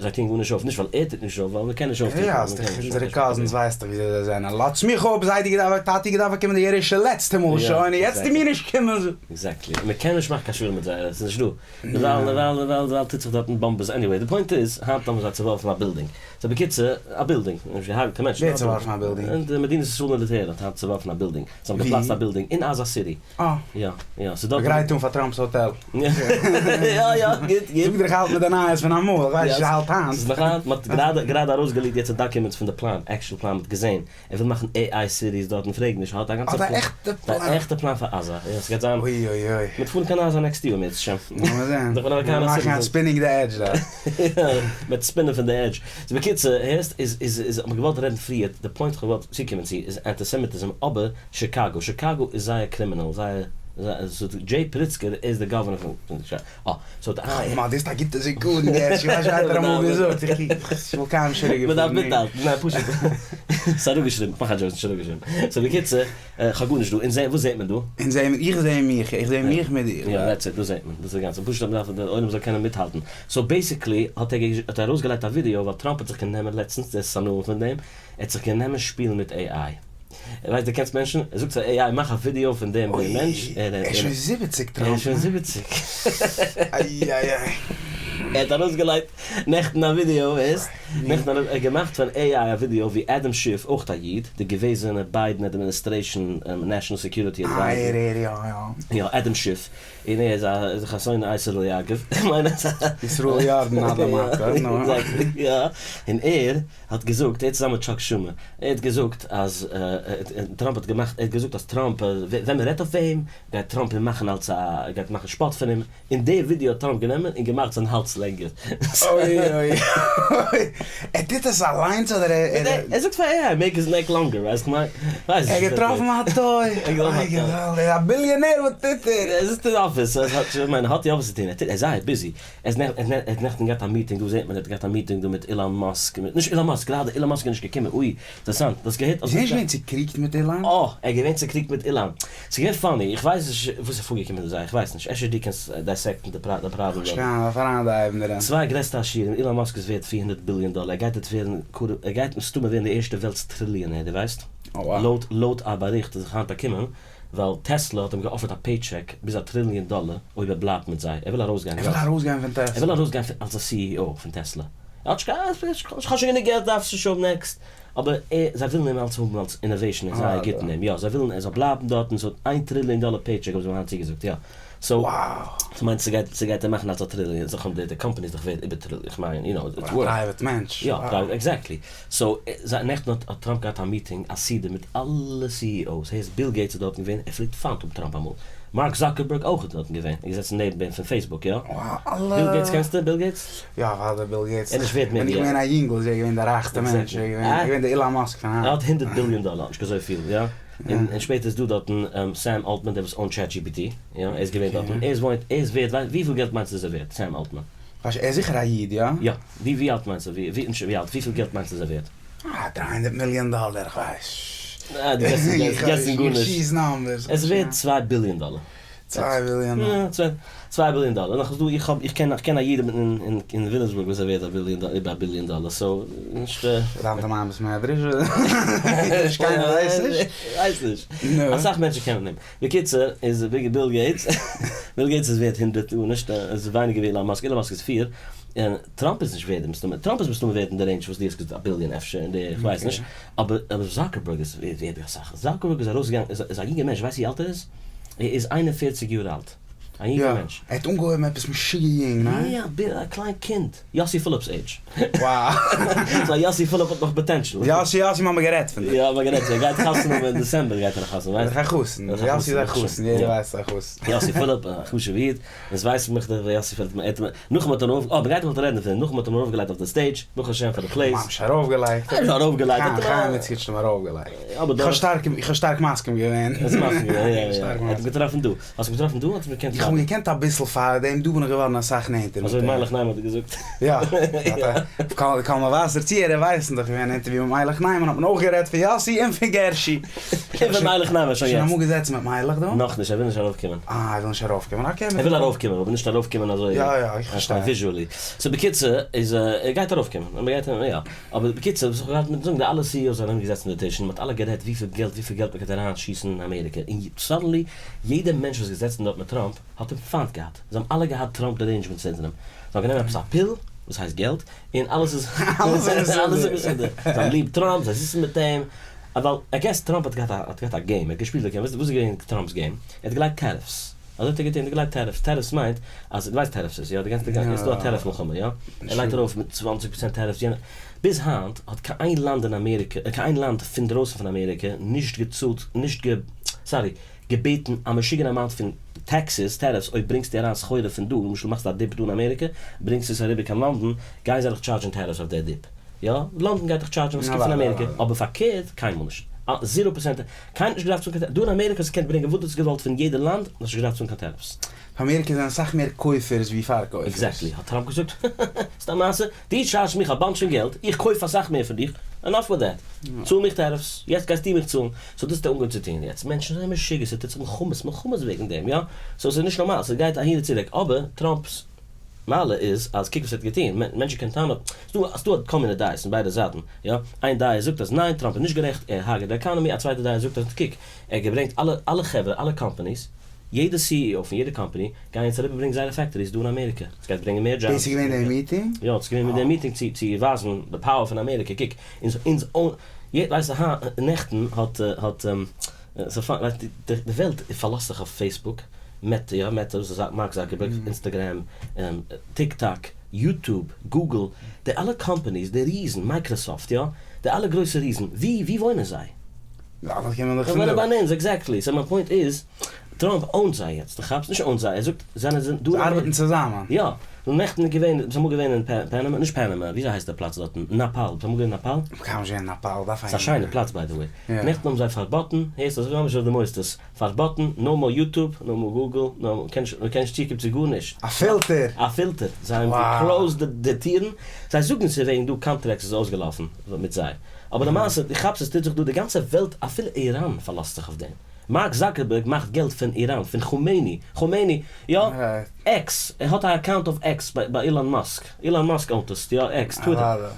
זיי טוען גארנישט אויף, נישט ווייל ער טוט נישט אויף, ווייל מ'קען נישט אויפטון. יא, ס'דאך אונזערע קאזינס ווייסט דאך וויאזוי זיי זענען, לאזטס מיך אפ, זיידי געדארפט, טאטי געדארפט באקומען די ירושה לעצטע מאל שוין, און יעצט טו מיר נישט קומען. עקזעקטלי, און מ'קען נישט מאכן קיין שלום מיט זיי, עס איז נישט דא, דערווייל דערווייל דערווייל דערווייל טוט זיך דארטן באמבעס, עניוועי, די פוינט איז, היינט האבן זיי צעווארפן א בילדינג, סאו בקיצור, א בילדינג, נישט געהארגעט קיין מענטשן, ווער האט צעווארפן א בילדינג? די מדינת ישראל מיליטער האט היינט צעווארפן א בילדינג, זיי האבן געפלאצט א בילדינג אין עזה סיטי. אה. יא, יא, ס'איז דארט. מ'גרייט אן פאר טראמפ'ס האטעל. יא, יא, גוט, גוט. זאג דיר איך האלט מיט די נייעס פון אמאל, איך ווייס נישט ווי האלט היינט. ס'איז נאך היינט, מ'האט גראדע גראדע ארויסגעליעקט יעצט די דאקומענטס פון די פלאן, עקשול פלאן, מ'האט געזען, ער וויל מאכן עי איי סיטיס דארטן, פרעג נישט, ער האט א גאנצע האט א עכטע פלאן. א עכטע פלאן פאר עזה, יא, ס'גייט זיין. אוי אוי אוי. מ'וועט פארן קיין עזה נעקסט יאר אם ירצה השם. לאמיר זען. מאכן א ספינינג די עדזש דארט. מ'וועט ספינען פון די עדזש. סאו בקיצור, הערסט, איז איז איז האט מען געוואלט רעדן פריער, די פוינט כ'האב געוואלט צוקומען צו איז אנטיסעמיטיזם, אבער שיקאגא, שיקאגא איז זייער קרימינעל, זייער, סאו דזשעי פריצקער איז די גאווערנער פון שיקאגא, אה, סאו די אה, מאן, דאס איז א גוטע זיכרון, גערשי, איך ווייס נישט ווער האט אמאל געזאגט, איך וואלט קיינמאל נישט אראפגעפארן. מ'דארף מיטהאלטן, ניין פשוט, ס'איז אראפגעשריבן, כ'מאך א דזשאוק, ס'נישט אראפגעשריבן, סאו בקיצור, כ'האב גארנישט דא, אונז זעהן, וואס זעהט מען דא? אונז זעהן, איך זעה מיך, איך זעה מיך מיט דיר. יא, דעטס איט, דאס זעהט מען, דאס איז די גאנצע, פשוט אז מ'דארף דער עולם זאל קענען מיטהאלטן, סאו בעיסיקלי האט ער האט ער ארויסגעלייגט א ווידיאו ווייל טראמפ האט זיך גענומען לעצטנס, דער שונא פון דעם, ער האט זיך גענומען שפילן מיט עי איי. ווייסט דו קענסט מענטשן? ער זאגט פאר עי איי מאך א ווידיאו פון דעם דעם מענטש. אוי, ער איז שוין זיבעציג טראמפ. ער איז שוין זיבעציג. איי איי איי. ער האט ארויסגעלייגט נעכטן א ווידיאו, ווייסט? נעכטן האט ער געמאכט פון עי איי א ווידיאו ווי עדעם שיף, אויך א איד, די געוועזענע ביידען אדמיניסטרעישאן נעשאנעל סעקיוריטי אדווייזער. אה ער ער יא יא. יא עדעם שיף, און ער איז א איז דאך א שונא עשו ליעקב, כ'מיין אז ישראל ירדן עד למטה, נו. עקזעקטלי, יא, און ער האט געזאגט, ער צוזאמען מיט טשאק שומער, ער האט געזאגט אז טראמפ האט געמאכט, ער האט געזאגט אז טראמפ, ווען מען רעדט אויף אים, גייט טראמפ אים מאכן אלס א, ער גייט מאכן שפאט פון אים, און די ווידיאו האט טראמפ גענומען און געמאכט זיין האלז לענגער. אוי אוי אוי, ער טוט עס אליינס אדער ער. ער זאגט פאר עי איי, מעיק היז נעק לאנגער, ווייסט כ'מיין? ער האט געטראפן א טוי, אוי געוואלד, ער איז א ביליאנער וואס טוט ער? ער זיצט אין אפיס, ער האט, כ'מיין ער האט יא וואס צו טון, ער איז זייער ביזי. ער האט נעכטן געהאט א מיטינג, דא זעט מען ער האט געהאט א מיטינג דא מיט אילאן מאסק, נישט אילאן מאסק, גראדע אילאן מאסק איז נישט געקומען, אוי, אינטערעסאנט, דו האסט געהערט? איז ער נישט געווען צוקריגט מיט אילאן? אה, ער איז געווען צוקריגט מיט אילאן, ס'איז געווען פאני, איך ווייס נישט וואס איז פארגעקומען מיט זיי, איך ווייס נישט, אפשר דו קענסט דייסעקטן די פראבלעם דארט. כ'קען אריינדייוון דערין. צוויי גרעסטע עשירים, אילאן מאסק איז ווערט פֿיר הונדערט ביליאן דאלער, ער גייט יעצט ווערן, ער גייט מסתמא ווערן די ערשטע וועלט'ס טריליאנער, דו ווייסט? לויט לויט א באריכט וואס איך היינט באקומען. ווייל טעסלא האט אים געאפערט א פעי טשעק ביז א טריליאן דאלער אויב ער בלייבט מיט זיי, ער וויל ארויסגיין ער וויל ארויסגיין פון ער וויל טעסלא? ארויסגיין אלס א סי אי או פון טעסלא, ער האט נישט קיין, כ'האב שוין גענוג געלט דארפסט נישט האבן נעקסט, אבער ער, זיי ווילן אים אלס האבן אלס אינאוועישן איז זייער גוט אין אים, יא זיי ווילן ער זאל בלייבן דארטן, סאו איין טריליאן דאלער פעי טשעק האבן זיי אים היינט צוגעזאגט, יא סאו ס'מיינט ס'גייט ס'גייט אים מאכן אלס א טריליאן, זיך האבן די קאמפאני איז דאך ווערט איבער טריליאן, כ'מיין יו נאו איטס ווארט. א פרייוועט מענטש. יא פרייוועט עקזעקטלי, סאו זיי נעכטן האט האט טראמפ געהאט א מיטינג א סעודה מיט אלע סי אי או'ס, הערסט ביל געיטס איז דארטן געווען, ער פלעגט פיינט האבן טראמפ אמאל, מארק זאקערבערג אויך איז דארטן געווען, ער איז געזעצן נעבן אים פון פעיסבוק יא? ביל געיטס קענסטו ביל געיטס? יא אוודאי ביל געיטס, ער איז נישט ווערט מער ווען ווי איך בין געווען א יונגל איז ער געווען דער רייכסטע מענטש, ער איז געווען די אילאן מאסק פון היינט. ער האט הונדערט ביליאן דאלער, נישט אזוי פיל יא? און שפעטער איז דא דארטן סעם אלטמאן דער וואס אוינט טשעט דזשי פי טי, יא ער איז געווען דארטן, ער איז וואוינט, ער איז ווערט, וויפיל געלט מיינסטו איז ער ווערט, סעם אלטמאן? ער איז זיכער א איד, יא? יא, ווי ווי אלט מיינסטו, ווי נישט ווי אלט, וויפיל געלט מיינסטו איז ער ווערט? אה, דריי הונדערט מיליאן דאלער, איך ווייס. אה, דו געסט גארנישט. איך שיס נאמבערס. ער איז ווערט צוויי ביליאן דאלער. צוויי ביליאן דאלער. יא, צוויי ביליאן דאלער. נאך איז דא, איך האב, איך קען, איך קען א איד אין אין וויליאמסבורג וואס איז ווערט א ביליאן דאלער, איבער א ביליאן דאלער, סאו, נישט. דאווענט אין מיין בית מדרש. נישט קיינער ווייסט נישט. ווייס נישט. אסאך מענטשן קענען אים. בקיצור, איז ביל געיטס, ביל געיטס איז ווערט הונדערט, נישט, איז ווייניגער ווי אילאן מאסק, אילאן מאסק איז פיר, און טראמפ איז נישט ווערט מסתמא, טראמפ איז מסתמא ווערט אין די רעינדזש וואס דו האסט געזאגט א ביליאן אפשר, אין די, כ'ווייס נישט, אבער זאקערבערג איז ווערט אסאך, זאקערבערג איז ארויסגעגאנגען, איז א יונגער מענטש, ווייסט ווי אלט ער איז? ער איז 41 יאר אלט, א יונגער מענטש. ער האט אנגעהויבן עפעס משוגע יונג, ניין? יא, א קליין קינד, יאסי פיליפס עידזש. וואו. סא יאסי פיליפ האט נאך פאטענשאל. יאסי יאסי מ'האמיר גערעדט פון דיר. יא מ'האט גערעדט, ער גייט חתונה האבן אין דעצעמבער גייט ער חתונה, ווייסט? ער איז א חתן, יאסי איז א חתן, יעדער ווייסט ער איז א חתן. יאסי פיליפ, א חשוב'ע איד, אונז ווייסן מיך דער יאסי פיליפ, מ'האט אים, נאכדעם האט ער ארויף, אה מ'גייט נאך רעדן פון אים, נאכדעם האט ער אים ארויפגעלייגט אויף די סטעידזש, ברוך השם פאר די פלעיס. ממש ארויפגעלייגט? נישט ארויפגעלייגט, חיים חיים איצקאוויטש האט אים ארויפגעלייגט. איך האב שטארק, איך האב שטארק מסכים געווען. האסט מסכים געווען, יא יא. האט אים געטראפן דא. האסט אים געטראפן דא? האסט אים געקענט איך האב אים געקענט אביסל פאר דעם, דא בין איך געווארן אסאך נענטער מיט אים. אזוי ווי מיילעך ניימאן האט געזאגט. יא. קול מבשר צוהערער ווייסן דאך, געווען אן אינטערוויו מיט מיילעך ניימאן האט מען אויך גערעדט פון יאסי און פון גערשי. און פון מיילעך ניימאן שוין יעצט. שוין אמאל געזעצן מיט מיילעך דא? נאכנישט, ער וויל נישט ארויפקומען. אה, ער וויל נישט ארויפקומען, אקעי. ער וויל ארויפקומען, אבער נישט ארויפקומען אזוי. יא יא, איך פארשטיי. וויזשועלי. סאו בקיצור, איז ער גייט ארויפקומען. מ'גייט אים, יא. אבער בקיצור, וואס איך האב געהאט מיט זאגן, די אלע סי אי או'ס זענען ארום געזעצן אין די טיש און מ'האט אלע גערעדט וויפיל געלט, וויפיל געלט מ'קען אריין שיסן אין אמעריקע, און סאדענלי יעדער מענטש וואס איז געזעצן דארט מיט טראמפ האט אים פיינט געהאט, זיי האבן אלע געהאט טראמפ דערעינדזשמענט סינדראם, זיי האבן גענומען עפעס א פיל וואס הייסט געלט, און אלעס איז אלעס איז מסודר, זיי האבן ליב טראמפ, זיי זיצן מיט אים, ווייל איי געס טראמפ האט געהאט א האט געהאט א געים, ער האט געשפילט די געים, וואס איז געווען טראמפ'ס געים? ער האט געלייגט טעריפס. אזוי האט ער געטון, ער האט געלייגט טעריפס, טעריפס מיינט אז דו ווייסט טעריפס איז יא, די גאנצע די איז דא א טעריף מלחמה יא, ער לייגט ארויף מיט צוואנציג פראצענט טעריפס יענע, ביז היינט האט קיין איין לאנד אין אמעריקע, קיין איין לאנד פון דרויסן פון אמעריקע נישט געצאלט, נישט גע, סארי, געבעטן א משוגענע אמאונט פון טעקסעס, טעריפס, אויב ברענגסטו אריין סחורה פון דא, למשל מאכסטו א דיפ דא אין אמעריקע, ברענגסטו עס אריבער קיין לאנדאן, גייען זיי דיך טשארדזשען טעריפס אויף די דיפ, יא, לאנדאן גייט דיך טשארדזשען וואס קומט פון אמעריקע, אבער פארקערט קיינמאל נישט, זירא פראצענט. קיינער האט נישט געדארפט צאלן קיין טעריפס, דא אין אמעריקע האסטו געקענט ברענגען וואס דו האסט געוואלט פון יעדע לאנד, האסט נישט געדארפט צאלן קיין טעריפס. פאר אמעריקע זענען אסאך מער קויפערס ווי פארקויפערס. עקזעקטלי, האט טראמפ געזאגט, ס'איז א מעשה, דו טשארדזשסט מיך א באנטש פון געלט, איך קויף אסאך מער פון דיך, ענאף וויט דעט, צאל מיך טעריפס, יעצט גייסטו מיך צאלן, סאו דאס האט ער אנגעהויבן צו טון, יעצט מענטשן זענען משוגע, ס'טוט זיך מלחמות, מלחמות וועגן דעם, יא, סאו ס'איז נישט נארמאל, ס'גייט אהין און צוריק, אבער טראמפ'ס מעלה איז אז קוק וואס ער האט געטון, מענטשן קענען טענה'ן, ס'דא ס'דא כל מיני דעות פון ביידע זייטן, יא, איין דעה זאגט אז ניין טראמפ איז נישט גערעכט ער הרג'ט די עקאנעמי, א צווייטע דעה זאגט אז קוק ער האט געברענגט אלע אלע חברה אלע קאמפאניס, יעדע סי אי או פון יעדע קאמפאני גייען יעצט אריבער ברענגן זייערע פעקטאריס דא אין אמעריקע, ס'גייט ברענגען מער דזשאבס. דאס איז געווען די מיטינג? יא, ס'איז געווען מיט די מיטינג צו צו ווייזן די פאוער פון אמעריקע, קוק אונז אונז אוין ווייסט נעכטן האט האט די וועלט פארלאזט זיך אויף פעיסבוק, מעטע, יא מעטע, דאס איז מארק זאקערבערג, אינסטעגרעם, טיק טאק, יוטוב, גוגל, די אלע קאמפאניס, די ריזן, מייקראסאפט, יא, די אלע גרויסע ריזן, ווי ווי וואוינען זיי? די אלע קומען דאך פון דא. זיי וואוינען ביי אונז, עקזעקטלי, סאו מיין פוינט איז, טראמפ אוינט זיי יעצט, דו כאפסט? נישט אוינט זיי, ער זאגט זיי זענען דא. זיי ארבעטן צוזאמען. יא, נעכטן איז געווען, ביסט אמאל געווען אין פאנאמא, נישט פאנאמא, וויאזוי הייסט די פלאץ דארטן, נעפאל, ביסט אמאל געווען אין נעפאל? כ'בין קיינמאל נישט געווען אין נעפאל, דארף ס'איז א שיינע פלאץ ביי די וועי. נעכטן האבן זיי פארבאטן, הערסט אזוי ממש אויף די מוסדות, פארבאטן, נאו מאר יוטוב, נאו מאר גוגל, נאו מאר, מ'קען נישט צוקומען צו גארנישט. א פילטער! א פילטער! זיי האבן געקלאוזד די טירן, זיי זאגן ס'איז וועגן דא קאנטרעקטס איז אויסגעלאפן מיט זיי, אבער למעשה דו כאפסט עס טוט זיך דא, די גאנצע וועלט אפילו איראן פארלאזט זיך אויף דעם. מארק זאקערבערג מאכט געלט פון איראן, פון כומעיני, כומעיני, יא, עקס, ער האט א אקאונט אויף עקס ביי אילאן מאסק, אילאן מאסק אונט עס, יא, עקס, טוויטער,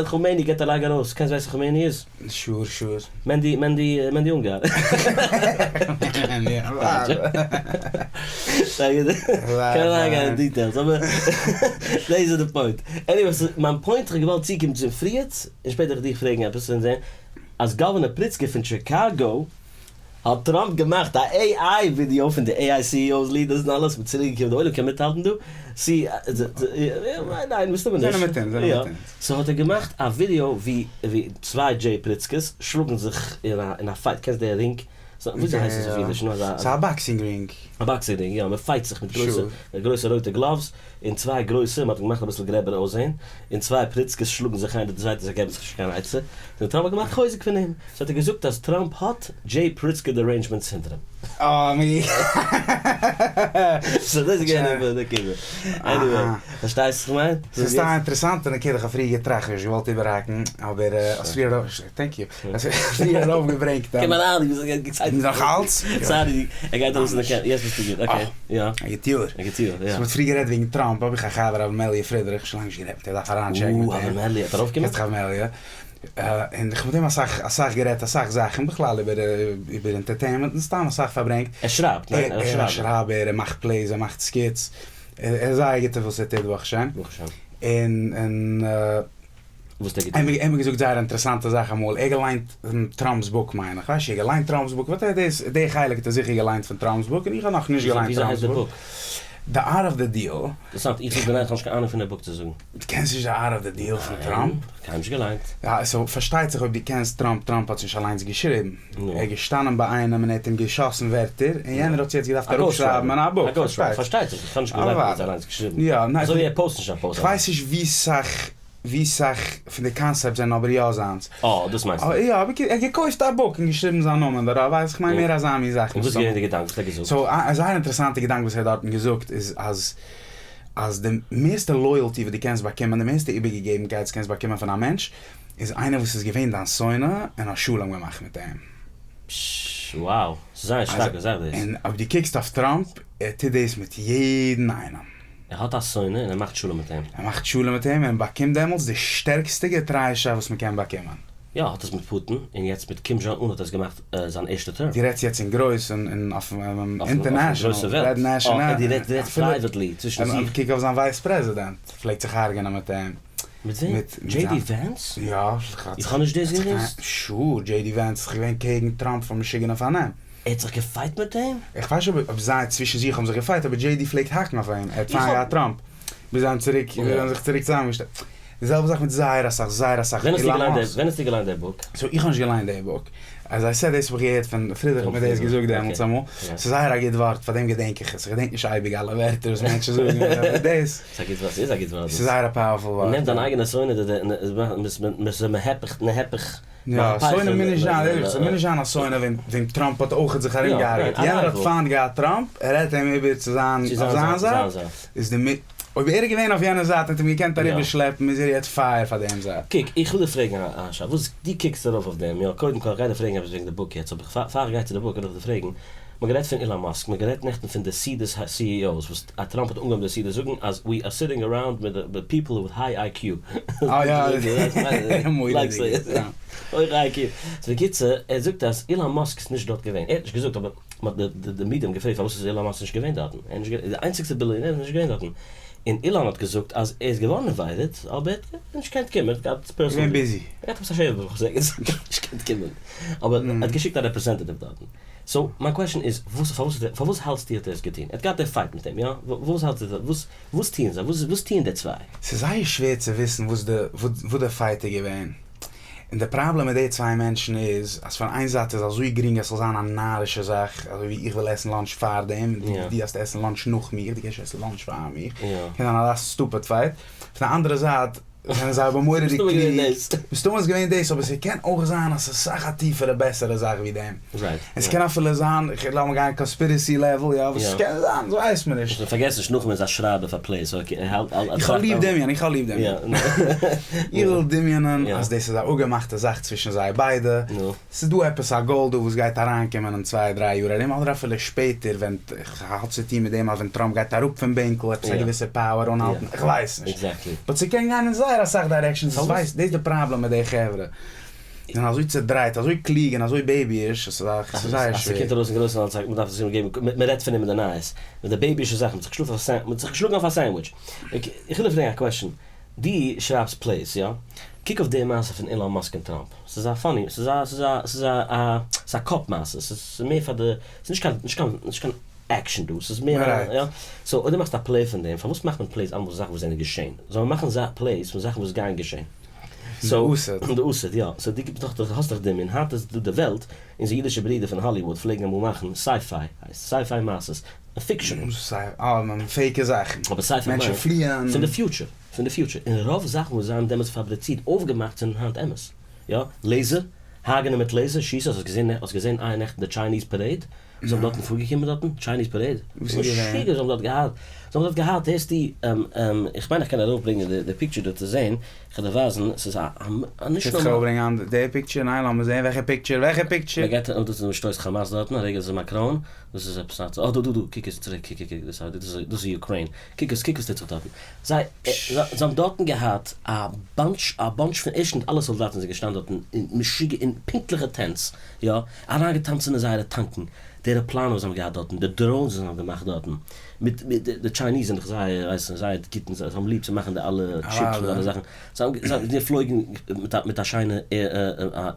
כומעיני געט א לייג ארויס, קענסט ווער כומעיני איז? שור שור. מענדי מענדי מענדי אונגאר. קען אריינגיין אין דיטעילס אבער דאס איז די פוינט. עניוועי סאו מיין פוינט כ'האב געוואלט צוקומען צום פריערט און שפעטער וועל איך דיך פרעגן עפעס און זען אז גאווערנער פריצקער פון טשיקאגא האט טראמפ געמאכט א עי איי ווידיאו פון די עי איי סי אי או'ס לידערס און אלעס מ'איז צוריק געקומען די עולם קען מיטהאלטן דא סי ניין מסתמא נישט זענען מיט אונז זענען מיט אונז. סאו האט ער געמאכט א ווידיאו ווי ווי צוויי דזשעי פריצקעס שלאגן זיך אין א אין א פייט קענסט די רינג וויאזוי הייסט עס אויף אידיש נו אזא ס'איז א באקסינג רינג. א באקסינג רינג יא מ'פייט זיך מיט גרויסע גרויסע רויטע גלאווס און צוויי גרויסע, מ'האט אים געמאכט אביסל גרעבער אויסזעהן, און צוויי פריצקעס שלאגן זיך איינער די צווייטע זיי געבן זיך נישט קיין עצה, און טראמפ האט געמאכט חוזק פון אים, סאו האט ער געזאגט אז טראמפ האט דזשעי פריצקער דערעינדזשמענט סינדראם. סאו דאס איז געווען די נקודה. עניוועי, פארשטייסט וואס איך מיין? ס'איז סתם א אינטערעסאנטע נקודה, איך האב פריער געטראכט, נישט געוואלט איבערהאקן, אבער האסט פריער טענק יו. האסט פריער ארויפגעברענגט. קום אריין, דו ביסט געצייט. נאך אלץ? סארי, ער גייט ארויס אין די קעמפ, יעצט ביסטו גוט, אקעי, יא. א גוט יאר. א גוט יאר, יא. סאו מ'האט פריער גערעדט וועגן טראמפ, האב איך א חבר אברמעליע פרידריך, שוין לאנג נישט גערעדט מיט אים, דארף אריינטשעקן מיט אים. אה, אברמעליע, האט ארויפגעקומען? קענסט דאך אברמעליע. און איך האב מיט אים אסאך אסאך גערעדט אסאך זאכן, בכלל איבער איבער אינטערטעינמענט און סתם אסאך פארברענגט. ער שרייבט, ניין? ער איז א שרייבער, ער מאכט פלעיס, ער מאכט סקיטס, ער איז זייער גוט אין וואס ער טוט ברוך השם. ברוך השם. און און. וואס האט ער געטון? ער האט מיר געזאגט זייער א אינטערעסאנטע זאך אמאל, ער האט געליינט טראמפ'ס בוק מיין איך, כ'ווייס נישט, ער האט געליינט טראמפ'ס בוק, באט ער האט דאס, די חלק האט ער זיכער געליינט פון טראמפ'ס בוק, און איך האב נאך נישט געליינט וויאזוי טראמפ'ס הייסט די בוק. בוק? די ארט אוו די דיעל. אינטערעסאנט, איך זאג די ניין, כ'האב נישט קיין אהנונג פון די בוק צו זאגן. דו קענסט נישט די ארט אוו די דיעל פון טראמפ? ניין, כ'האב נישט געליינט. יא, סאו פארשטייט זיך אויב דו קענסט טראמפ, טראמפ האט עס נישט אליינס געשריבן. ער איז געשטאנען ביי איינעם און ער האט אים געשאסן ווערטער, און יענער האט עס יעצט געדארפט אראפשרייבן אין א בוק, פארשטייט פארשטייט זיך, איך האב נישט געגלייבט אז ער האט עס אליינס געשריבן. אזוי ווי ער פאוסט נישט א פאוסט אליינס. כ'ווייס נישט ווי סאך ווי סאך פון די קאנסעפטס זענען אבער יא זיינס. אה, דאס מיינסטו. יא, אבער ער האט געקויפט א בוק און געשריבן זיין נאמען דערויף, ווייס איך מיין מער אזא מין זאך. און וואס איז געווען די געדאנק? וואס האט ער געזאגט? סאו א זייער אינטערעסאנטע געדאנק וואס ער האט דארטן געזאגט איז אז אז די מערסטע לויעלטי וואס דו קענסט באקומען, די מערסטע איבערגעגעבנקייט וואס קענסט באקומען פון א מענטש, איז איינער וואס איז געווען דיין שונא און האסט שלום געמאכט מיט אים. פששש, wow, ס'איז זייער שטארקע זאך דאס. און אויב דו קוקסט אויף טראמפ, ער טוט דאס מיט יעדן איינעם. ער האט א שונא און ער מאכט שלום מיט אים. ער מאכט שלום מיט אים און באקומט דעמאלטס די שטערקסטע געטריישאפט וואס מען קען באקומען. יא, האט עס מיט פוטין, און יעצט מיט קים דזשאנג אן האט ער עס געמאכט זיין ערשטע טערם. דו רעדסט יעצט אין גרויס און אויף אינטערנעשאנעל, רעד נעשאנעל. דו רעדסט פרייוועטלי צווישן זיך. קוק אויף זיין ווייס פרעזידענט, פלעגט זיך הרג'נען מיט אים. מיט וועם? דזשעי די ווענס? יא. איך האב נישט דאס געוואוסט. שור, דזשעי די ווענס איז געווען קעגן טראמפ פאר משוגענע פארנעם. ער האט זיך געפייט מיט אים? איך ווייס נישט אויב זיי צווישן זיך האבן זיך געפייט, אבער דזשעי די פלעגט האקן אויף אים, ער האט פיינט געהאט טראמפ, ביז זיי האבן צוריק, ביז זיי האבן זיך צוריק צוזאמגעשטעלט. די זעלבע זאך מיט זייער אסאך, זייער אסאך. ווען האסטו געליינט די, ווען האסטו געליינט די בוק? סאו איך האב נישט געליינט די בוק. עז איי סעד דאס האב איך געהערט פון פרידריך האט מיר דאס געזאגט דעמאלטס אמאל. ס'איז זייער א גוט ווארט, פאר דעם געדענק איך עס. איך געדענק נישט אייביג אלע ווערטער וואס מענטשן זאגן, אבער דאס. ס'איז א גוט ווארט, ס'איז א גוט ווארט. ס'איז זייער א פאוערפול ווארט. נעם דיין אייגענע שונא, מ'איז מהפך נהפך. יא, שונא מוז נישט זיין, ס'מוז נישט זיין א שונא וועם טראמפ האט אויכעט זיך ארום געהארגעט, יענער האט פיינט געהאט טראמפ, ער רעדט אים איבער צו זיין אויף זיין זייט, איז די מ. אויב ער איז געווען אויף יענע זייט און האט אים געקענט אריבער שלעפן איז ער יעצט פייער פאר דעם זייט. קוק, איך וויל דיר פרעגן א שאלה, וואס דו קוקסט ארויף אויף דעם, יא, קודם כל איך גיי דיר פרעגן עפעס וועגן די בוק יעצט, אבער פאר איך גיי צו די בוק וויל איך דיר פרעגן, מ'האט גערעדט פון אילאן מאסק, מ'האט גערעדט נעכטן פון די סעודת ה-CEOs וואס טראמפ האט אנגעהויבן די סעודה זאגן אז ווי אר סיטינג אראונד מיט די פיפל וויט היי איי קיו. אה יא, מורא'דיג. הויכע איי קיו. סאו בקיצור, ער זאגט אז אילאן מאסק איז נישט דארט געווען. ער האט נישט געזאגט אבער מ'האט די מידיא האבן געפרעגט פארוואס איז אילאן מאסק נישט געווען דארטן. ער איז נישט געווען, די איינציגסטע ביליאנער איז נישט געווען דארטן. און אילאן האט געזאגט אז ער איז געווארן אינווייטעד אבער ער האט נישט געקענט קומען, ער האט געהאט פערסאנעל. געווען ביזי. ער האט געהאט עפעס א שבע ברכות ערגעץ, נישט געקענט קומען. אבער ער האט געשיקט א רעפרעזענטעטיוו דארטן. סאו מיין קוועשאן איז, וואס פארוואס פארוואס האלטסטו האט ער עס געטון? ער האט געהאט די פייט מיט אים, יא? וואס האלטסטו וואס וואס טוען זיי? וואס וואס טוען די צוויי? ס'איז זייער שווער צו וויסן וואס די וואס די פייט איז געווען. און די פראבלעם מיט די צוויי מענטשן איז אז פון איין זייט איז אזוי גרינג אז ס'זאל זיין א נארישע זאך, אזוי ווי איך וויל עסן לאנטש פארדעם און דו האסט עסן לאנטש נאך מיר, דו קענסט נישט עסן לאנטש פאר מיר, קען זיין אזא סטופיד פייט. פון די אנדערע זייט. זענען זיי אבער מורא'דיג מסתמא קלוג. געווען דאס. מסתמא איז געווען דאס, אבער ס'קען אויך זיין אז ס'איז סאך א טיפערע בעסערע זאך ווי דעם. רייט. און ס'קען אפילו זיין, לאמיר גיין קאנספירעסי לעוועל, יא, וואס ס'קען זיין, דאס ווייסט מען נישט. פארגעס נישט, נחום איז א שרייבער פאר פלעיס, סאו ער האלט אלע. איך האב ליב דמיון, איך האב ליב דמיון. איך וויל דמיונ'ען אז דאס איז א אפגעמאכטע זאך צווישן זיי ביידע. ס'איז דא עפעס א גאול דא וואס גייט אריינקומען אין צוויי דריי יאר ארום, אדער אפילו שפעטער ווען, האט צו טון מיט דעם אז ווען טראמפ גייט אראפ פון בענקל עפעס א געוויסע פאוער אנהאלטן, איך ווייס נישט. באט ס'קען גיין אין זייער אסאך דירעקשאנס, דאס ווייסט, דאס איז די פראבלעם מיט די חברה. זיי זענען אזוי צעדרייט, אזוי קלוג און אזוי בעיביאיש, עס איז זייער שווער. אז ס'קומט ארויס אין גרויסן אלס א, מ'דארף עס אים געבן, מ'רעדט פון אים אין די נייעס, מיט די בעיביאישע זאכן, מ'האט זיך געשלאגן אויף א סענדוויטש. איך וויל דיר פרעגן א קוועשאן, דו שרייבסט פלעיס, יא? קוק אויף די מעשה פון אילאן מאסק און טראמפ, ס'איז א פאני, ס'איז א, ס'איז א, ס'איז א, ס'איז א קאפ מעשה, ס'איז מער פאר די, ס'איז נישט קיין, נישט קיין, נישט קיין עקשן דא, ס'איז מער א, יא? סאו אויב דו מאכסט א פלעי פון דעם, פארוואס מאכט מען פלעיס אלעמאל פון זאכן וואס זענען געשען? זאל מען מאכן פלעיס פון זאכן וואס גייען געשען. סאו, די עתיד, יא. סאו דו גיבסט דאך, דו האסט דאך דמיון, היינט איז דא די וועלט, אונזער אידישע ברידער פון האליוואד פלעגן אמאל מאכן סיי-פיי, הייסט סיי-פיי מעשות, פיקשען. פעיקע זאכן. אבער סיי-פיי מענטשן פליען. פון די פיוטשער. פון די פיוטשער. און רוב זאכן וואס זיי האבן דעמאלטס פאבריצירט, אויפגעמאכט, זענען היינט אמת. יא. לעיזער. הרג'נען מיט לעיזער. שיסן. האסט געזען האסט געזען אייערנעכטן די טשייניז פארעיד? וואס האבן דארטן פארגעקומען דארטן? טשייניז פארעיד? וואס איז געווען? משוגע זיי האבן דארט געהאט. זיי האבן דארט געהאט הערסטו איך מיין איך קען ארויפברענגען די פיקטשער דא צו זען. כ'וועל דיר ווייזן, ס'איז א א נישט קענסט נארמאל. ארויפברענגען די פיקטשער? ניין לאמיר זעהן וועלכע פיקטשער? וועלכע פיקטשער? מען גייט דאס איז מ'שטויסט כאמאס דארטן, א רגע דאס איז מאקראן, דאס איז עפעס א, אה דא דא דא, קוק עס צוריק, קוק קוק קוק, דאס איז דאס איז אוקריין, קוק עס קוק וואס טוט זיך דארטן, זיי זיי האבן דארטן געהאט א באנטש א באנטש פון ערשטנס אלע סאלדאטן זענען געשטאנען דארטן אין משוגע אין פונקטליכע טענץ, יא, אריינגעטאנצן אין זייערע טאנקן, די עראפלאנען וואס זיי האבן געהאט דארטן, די דראונס וואס זיי האבן געמאכט דארטן, מיט מיט די טשייניז זענען דאך זייער ווייסט זייער גוט און זיי האבן ליב צו מאכן די אלע טשיפס מיט אלע זאכן, זיי האבן זיי האבן געפלויגן מיט א מיט א שיינע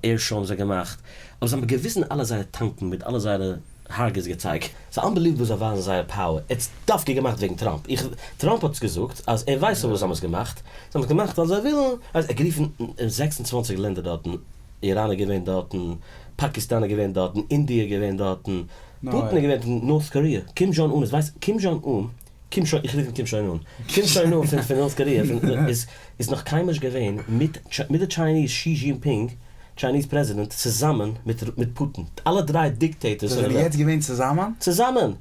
עיר שאו האבן זיי געמאכט, אבער זיי האבן געוויזן אלע זייערע טאנקן מיט אלע זייערע הרג'עס געצייג, ס'איז אנבעליוועבל זיי ווייזן זייער פאוער, איטס דווקא געמאכט וועגן טראמפ, איך טראמפ האט געזאגט אז ער ווייסט פארוואס זיי האבן עס געמאכט, זיי האבן עס געמאכט ווייל זיי ווילן, ער האט גערופן 26 לענדער דארטן, איראן איז געווען דארטן, פאקיסטאן איז געווען דארטן, אינדיע איז געווען דארטן, פוטין איז געווען דארטן, נארט קאריע, קים דזשאנג אן איז ווייסט, קים דזשאנג אן, קים שוין, איך רוף אים קים שוין אן, קים שוין אן פון נארט קאריע איז איז נאך קיינמאל נישט געווען מיט מיט די טשייניז שי זשינפינג, טשייניז פרעזידענט, צוזאמען מיט מיט פוטין, אלע דריי דיקטעיטארס זיי זענען יעצט געווען צוזאמען? צוזאמען!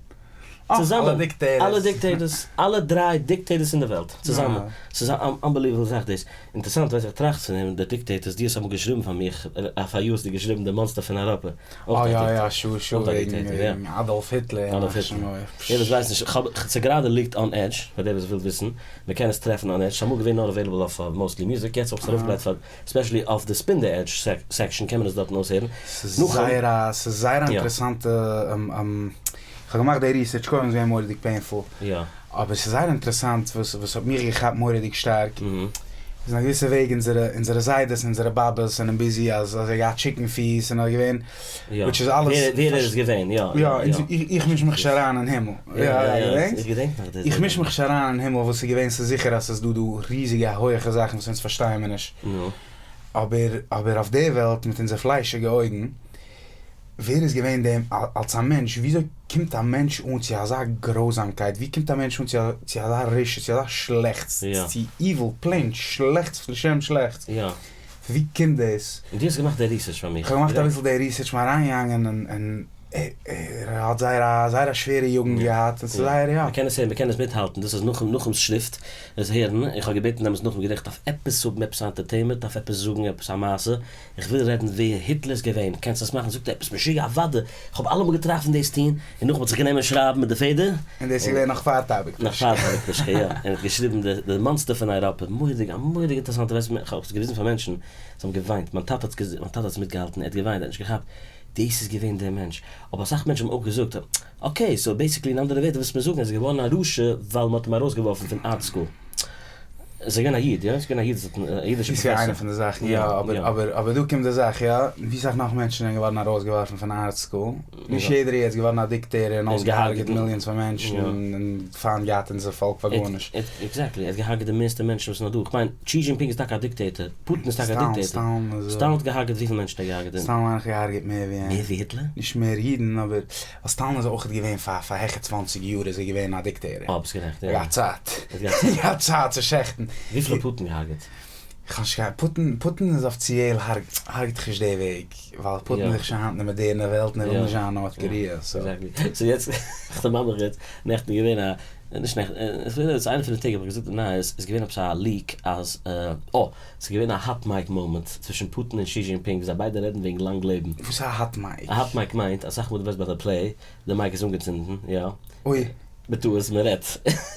צוזאמען! אלע דיקטעיטארס. אלע דיקטעיטארס, אלע דריי דיקטעיטארס אין די וועלט, צוזאמען. ס'איז א אנבעליוועבל זאך דאס. אינטערסאנט ווייסט איך טראכט פון דעם, די דיקטעיטארס, דו האסט אמאל געשריבן פאר מיך, פאר יאר האסטו געשריבן די מאנסטער פון אייראפע. אוי יא יא שו שו וועגן אדאלף היטלער. אדאלף היטלער. דער וואס ווייסט נישט, כ'האב, ס'גראדע ליגט אן עדזש, פאר דער וואס וויל וויסן, מ'קען עס טרעפן אן עדזש, ס'אמאל געווען נאר אוועילעבל אויף מאוסטלי מיוזיק, יעצט האב איך עס ארויפגעלייגט פאר, ספעשעלי אויף די ספין די עדזש סעקשאן קען מען עס דארטן אויסהערן. ס'איז זייער א, ס'איז זייער א אינטערעסאנטע. כ'האב געמאכט די ריסערטש, קודם איז געווען מורא'דיג פעינפול, אבער ס'איז זייער אינטערעסאנט וואס וואס האט מיך געכאפט מורא'דיג שטארק, איז אין א געוויסע וועג אונזערע אונזערע זיידעס און אונזערע באבעס זענען ביזי אז אז ער האט געהאט טשיקן פיס און ער איז געווען, וויטש איז אלעס, ווער ער איז געווען, יא יא, איך מיש מיך נישט אריין אין הימל, יא געדענקסט? איך געדענק נאך דאס. איך מיש מיך נישט אריין אין הימל וואס איז געווען, ס'איז זיכער אז ס'איז דא דא ריזיגע הויעכע זאכן וואס אונז פארשטייען מיר נישט, אבער אבער אויף די וועלט מיט אונזער פליישיגע אויגן, ווער איז געווען דעם אלס א מענטש, וויאזוי קומט א מענטש אן צו אזא גרויזאמקייט, ווי קומט א מענטש אן צו צו אזא רשעות, צו אזא שלעכטס, צו איוויל, פלעין שלעכטס לשם שלעכטס, פון ווי קומט דאס? און דו האסט געמאכט די ריסערטש פאר מיך? כ'האב געמאכט אביסל די ריסערטש, כ'בין אריינגעגאנגען און ער האט זייער א זייער א שווערע יוגנט געהאט, און ס'איז זייער יא. מ'קען עס הערן, מ'קען עס מיטהאלטן, דאס איז נחום נחום'ס שריפט, עס הערן, איך האב געבעטן דעמאלטס נחום גערעכט דארף עפעס האבן עפעס א ענטערטעינמענט, דארף עפעס זאגן עפעס א מעשה, איך וויל רעדן ווער היטלער איז געווען, קענסט עס מאכן? זאגט ער, ביסט משוגע? אוודאי, איך האב אלעמאל געטראכט פון דאס טון, און נאכדעם האט זיך גענומען שרייבן מיט די פעדער. און דאס איז געווען נאך פאר טאביק פושקע. נאך פאר טאביק פושקע, יא, און ער האט געשריבן די די מאנסטער פון אייראפע, מורא'דיג, א מורא'דיג אינטערעסאנטע, ווייסט, איך האב עס געוויזן פאר מענטשן, זיי האבן געוויינט, מיין טאטע האט עס מיין טאטע האט עס מיטגעהאלטן, ער האט געוויינט, ער האט נישט געכאפט, דאס איז געווען דער מענטש, אבער אסאך מענטשן האבן אויך געזאגט, אקעי, סאו בעיסיקלי אין אנדערע ווערטער ווילסטו מיר זאגן ער איז געווארן א רשע ווייל מ'האט אים ארויסגעווארפן פון ארט סקול. עס איז געווען א איד, יא? עס איז געווען א איד וואס האט, א אידישע דאס איז איינע פון די זאכן, יא, אבער אבער אבער דא קומט די זאך, יא, ווי סאך נאך מענטשן זענען געווארן ארויסגעווארפן פון ארט סקול, נישט יעדער איז יעצט געווארן א דיקטעיטאר און אויסגעהארגעט מיליאנס פון מענטשן און פיינט געהאט אונזער פאלק פאר גארנישט. עקזעקטלי, ער האט געהארגעט די מערסטע מענטשן וואס איז נאר דא, כ'מיין, טשי דזשינפינג איז טאקע א דיקטעיטאר, פוטין איז טאקע א דיקטעיטאר, סטאלין האט געהארגעט וויפיל מענטשן האט ער געהארגעט? סטאלין האט געהארגעט מער ווי אים. מער ווי היטלער? נישט מער אידן אבער ווייל סטאלין איז אויכעט געווען פאר פאר העכער צוואנציג יאר איז ער געווען א דיקטעיטאר. אה ביסט גערעכט יא. ער האט געהאט צייט. ער האט געהאט צייט צו שעכטן. וויפיל האט פוטין געהארגעט? איך האב נישט קיין, פוטין, פוטין איז אפיציעל הרג'ט דיך נישט די וועג, ווייל פוטין איז דאך שוין היינט אין די מאדערנע וועלט און ער וויל נישט זיין נארט קאריע, סאו. עקזעקטלי. סאו יעצט, איך דערמאן מיך יעצט, נעכטן איז געווען א, נישט נעכטן, איך וויל איינע פון די טעג האב איך געזאגט די נייעס, איז געווען עפעס א leak אז, אה, ס'איז געווען א hot mic moment צווישן פוטין און שי זשינפינג ווי זיי ביידע רעדן וועגן לאנג לעבן. וואס איז א hot mic? א hot mic מיינט, אסאך מאל דו ווייסט ביי די play, די mic איז אנגעצינדן, יא. אוי. בטעות מען רעדט.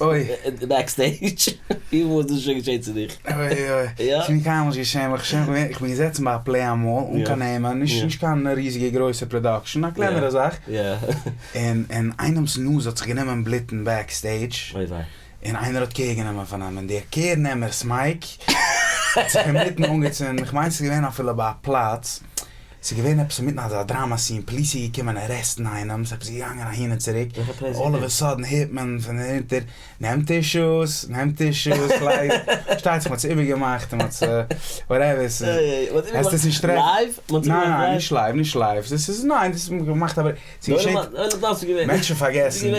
אוי. backstage. וויפיל מאל איז דאס שוין געשען צו דיך? אוי אוי. יא. ס'איז מיר קיינמאל נישט געשען, ברוך השם, איך בין געזעצן ביי א play אמאל, אן קיין נעמען, נישט נישט קיין ריזיגע גרויסע production, א קלענערע זאך. יא. און און איינעמ'ס נאז האט זיך גענומען בלוטן backstage. אוי וויי. און איינער האט care גענומען פון אים, און דער care נעמער'ס mic האט זיך אינמיטן אנגעצינדן, כ'מיין ס'איז געווען אפילו ביי א פלאץ. ס'איז געווען עפעס אינמיטן אזא דראמא scene, police איז געקומען arrest ן איינעם, ס'איז עפעס געגאנגען אהין און צוריק, all of a sudden הערט מען פון אונטער, נעם tissues, נעם tissues, לייג, פארשטייט זיך מ'האט עס איבערגעמאכט און מ'האט עס, whatever, ס'איז, וועסט עס נישט טרעפן. לייוו? ניין ניין נישט live, נישט live, דאס איז ניין דאס איז געמאכט אבער, ס'איז געשען, מענטשן פארגעסן,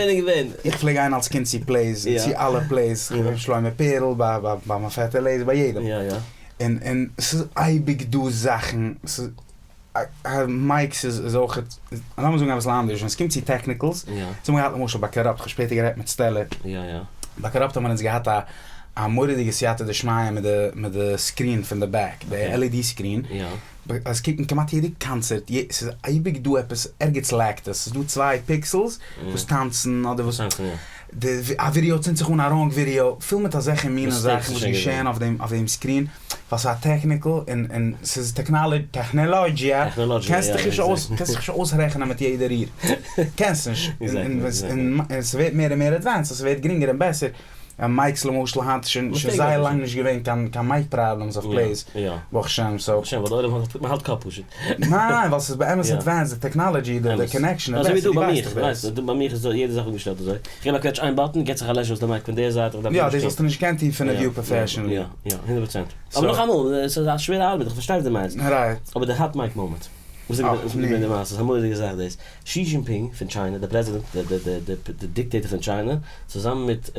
איך פלעג גיין אלס קינד צו plays, צו אלע plays, שלמה פערל, ביי מיין פעטער לעזער, ביי יעדעם. און און ס'איז אייביג דא זאכן, ס'איז mics איז איז אויך, לאמיר זאגן אביסל אנדערש, ווען ס'קומט צו technicals, אונז האבן געהאט למשל ביי קאראפט, כ'האב שפעטער גערעדט מיט סטעלער, ביי קאראפט האבן אונז געהאט א א מורא'דיגע סייעתא דשמיא מיט די מיט די screen פון די back, די LED screen, אז קוקן כמעט יעדע קאנצערט, ס'איז אייביג דא עפעס, ערגעץ lag ט עס, ס'איז דא צוויי pixels וואס טאנצן אדער וואס. די א ווידיאו צינדט זיך אן א wrong ווידיאו, פול מיט אזעלכע מינע זאכן וואס געשען אויף דעם אויף דעם screen, ווייל ס'איז א technical און און ס'איז טעכנעלאגיע, קענסט דיך נישט אויס קענסט דיך נישט אויסרעכענען מיט יעדע ריר, קענסט נישט, און און ס'ווערט מער און מער advanced אז ס'ווערט גרינגער און בעסער, mics למשל היינט איז שוין שוין זייער לאנג נישט געווען קיין קיין mic problems אויף plays, ברוך השם, סאו. ברוך השם ווייל די עולם האט מ'האלט קאפ פשוט. ניין ניין ווייל ס'איז באמת advanced די technology די connection איז בעסער דו ווייסט דאך דאס. אזוי ווי דא ביי מיך, ביי מיך איז דא יעדע זאך אנגעשטעלט אזוי, איך געב א קוועטש איין button געט זיך א לעש אויס די mic פון די זייט, איך דארף יא גארנישט דאס טון. וואלסטו נישט געקענט טון פון א view professionally. יא יא הונדערט פראצענט. אבער נאכאמאל ס'איז א שווערע ארבעט איך פארשטיי וואס דו מיינסט. right. אבער די hot mic moment. וואס איז געווען די מעשה? ס'איז א מורא'דיגע זאך דאס. שי זשינפינג פון טשיינע, דער פרעזידענט, די דיקטעיטאר פון טשיינע, צוזאמען מיט,